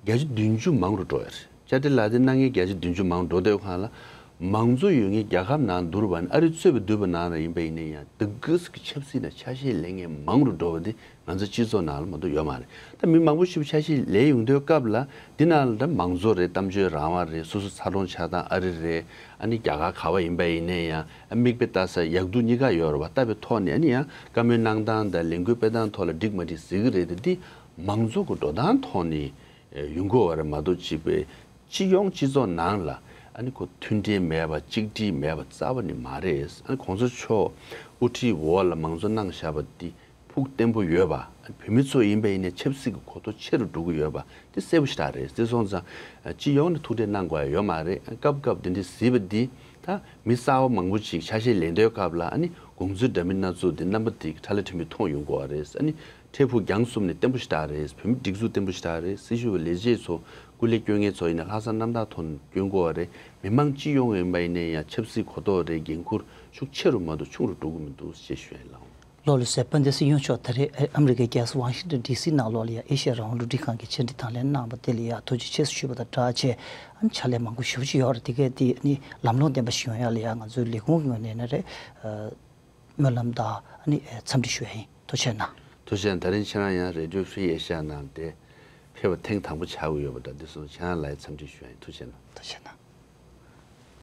བརྒྱ་ཆ་བདུན་ཅུ་མང་རུ་འགྲོ་ཡ་རེད། དཔྱ་ཁྲལ་ལག་དེབ་གནང་མཁན་བརྒྱ་ཆ་བདུན་ཅུ་མང་རུ་འགྲོ་དུས་སྒང་ལ་མང་གཙོ་ཡོད་མཁན་རྒྱལ་ཁབ་ནང་བསྡུར་བ་ན་ཨ་རི་གཙོས་པའི་བསྡུར་བ་ནང་ལ་ཡིན་པ་ཡིན་ན་ཡང་ད་གི་སི་གི་ཆབ་སྲིད་ནང་ཆ་ཤས་ལེན་མཁན་མང་རུ་འགྲོ་བ་འདི་ང་ཚོ་སྤྱི་ཚོགས་ནང་ལ་མ་གཏོགས་ཡོད་མ་རེད། ད་མི་མང་པོ་ཞིག་ཆ་ཤས་ལེན་ཡོང་དུས་སྐབས་ལ་འདི་ནང་ལ་ད་མང་གཙོ་རེད། གཏམ་བརྗོད་རང་དབང་རེད། སོ་སོ་འཚར་ལོངས་ཆགས་སྟངས་ཨ་རི་རེད། ཨ་ནི་རྒྱ་གར་ག་བ་ཡིན་པ་ཡིན་ན་ཡང་ཨ་མིག་དཔེ་ལྟ་ས་ཡག་སྡུག་གཉིས་ཀ་ཡོད་རེད་བ། ལྟ་བའི་ཐོག་ནས་ཨ་ནི་ཡང་བཀའ་མོལ་གནང་སྟངས་དང་ལས་འགུལ་སྤེལ་སྟངས་ཐོག་ལ་འགྲིག་མ་འགྲིག་ཟེར་གི་རེད་དེ། འདི་མང་གཙོ་གི་འགྲོ་སྟངས་ཐོག་ནས་ཡོང་དགོས་བ་རེད་མ་གཏོགས་ཅིག་པའི་སྤྱི་ཡོངས་སྤྱི་ཚོགས་ནང་ལ་ཨ་ནི་ཁོ་མཐུན་སྒྲིལ་མེད་པ་གཅིག་སྒྲིལ་མེད་པ་རྩ་བ་ནས་མ་རེད། ཨ་ནི་གོང་ས་མཆོག་དབུ་ཁྲིད་འོག་ལ་མང་གཙོ་གནང་བཞག་པ་འདི་ཕུགས་བརྟན་པོ་ཡོད་པ། བོད་མི་ཚོ་ཡིན་པ་ཡིན་ནའི་ཆབ་སྲིད་ཀྱི་གོ་རྟོགས་ཆེ་རུ་འགྲོ་གི་ཡོད་པ་འདི་གསལ་པོ་ཞེ་དྲག་རེད། དེ་སོང་ཙང་སྤྱི་ཡོངས་ནས་ཐུགས་ཁྲལ་གནང་དགོས་ཡ་ཡོད་མ་རེད། སྐབས་སྐབས་འདི་འདྲའི་གཟིགས་པ་འདི་ད་མི་གསར་པ་མང་པོ་ཅིག་ཆ་ཤས་ལེན་དུས་སྐབས་ལ་ཨ་ནི་དགོངས་ཚུལ་འདྲ་མིན་སྣ་ཚོགས་འདི་རྣམ་པ་འདི་ཁྲ་ལ་ཁྲི་མི་མཐོང་ཡོང་གི་ཡོད་རེད། ཨ་ནི་འཕྲལ་ཕུགས་རྒྱང་གསུམ་ནས་བརྟན་པོ་ཞེ་དྲག་རེད། བོད་མི་སྒྲིག་འཛུགས་བརྟན་པོ་ཞེ་དྲག་རེད། སྲི་ཞུ་བའི་ལས་བྱེད་ཚོ་སྐུ་ལས་སྐྱོན་མཁན་ཚོ་ཡིན་ན་ལྷག་བསམ་རྣམ་དག་ཐོག་ནས་སྐྱོན་དགོས་པ་རེད། མི་མང་སྤྱི་ཡོངས་ཡིན་པ་ཡིན་ནའི་ཡང་ཆབ་སྲིད་གོ་རྟོགས་རེད། འགན་ཁུར་ཤུགས་ཆེ་རུ་མ་གཏོགས་ཆུང་རུ་འགྲོ་གི་མི་འདུག་ཅེས་ཞུ་ཡ་ཡིན་ལགས། ལོ་ལ་སེ་པན་དེ་སི་ཡོང་ཆོག་ད་རེས་ཨ་མི་རི་ཀའི་རྒྱལ་ས་ཝ་ཤིང་ཏོན་ཌི་སི་ནང་ལོགས་ལ་ཡ་ཨེ་ཤ་ཡ་རང་དབང་རླུང་འཕྲིན་ཁང་གི་ཕྱག་བྲིས་དང་ལེན་གནང་བ་དེ་ལ་ཡ་ཐུགས་རྗེ་ཆེ་ཞུས་པ་དང་སྦྲགས་བྱས། ཨ་ནི་ཕྱག་ལས་མང་པོ་ཞེ་པོ་ཅིག་ཡོད་རེད། དེ་གས་དེ་ཨ་ནི་ལམ་ལྷོང་ལྡན་པ་ཞིག་ཡོང་ཡ་ལ་ཡ་ང་ཚོའི་ལས་ཁུངས་ཀྱི་ངོས་ནས་ན་རེད། སྨོན་ལམ་དང་ཨ་ནི་འཚམས་འདྲི་ཞུ་ཡ་ཡིན། ཐུགས་རྗེ་གནང་། ཐུགས་རྗེ་གནང་། ད་རིང་ཁྱེད་རང་ཡང་Radio Free Asia ནང་དེ་ཕེབས་པ་ཐེངས་དང་པོ་ཆགས་ཀྱི་ཡོད་པ་འདྲ། འདི་སོང་ཁྱེད་རང་ལ་ཡང་འཚམས་འདྲི་ཞུ་ཡ་ཡིན། ཐུགས་རྗེ་གནང་། ཐུགས་རྗེ་གནང་།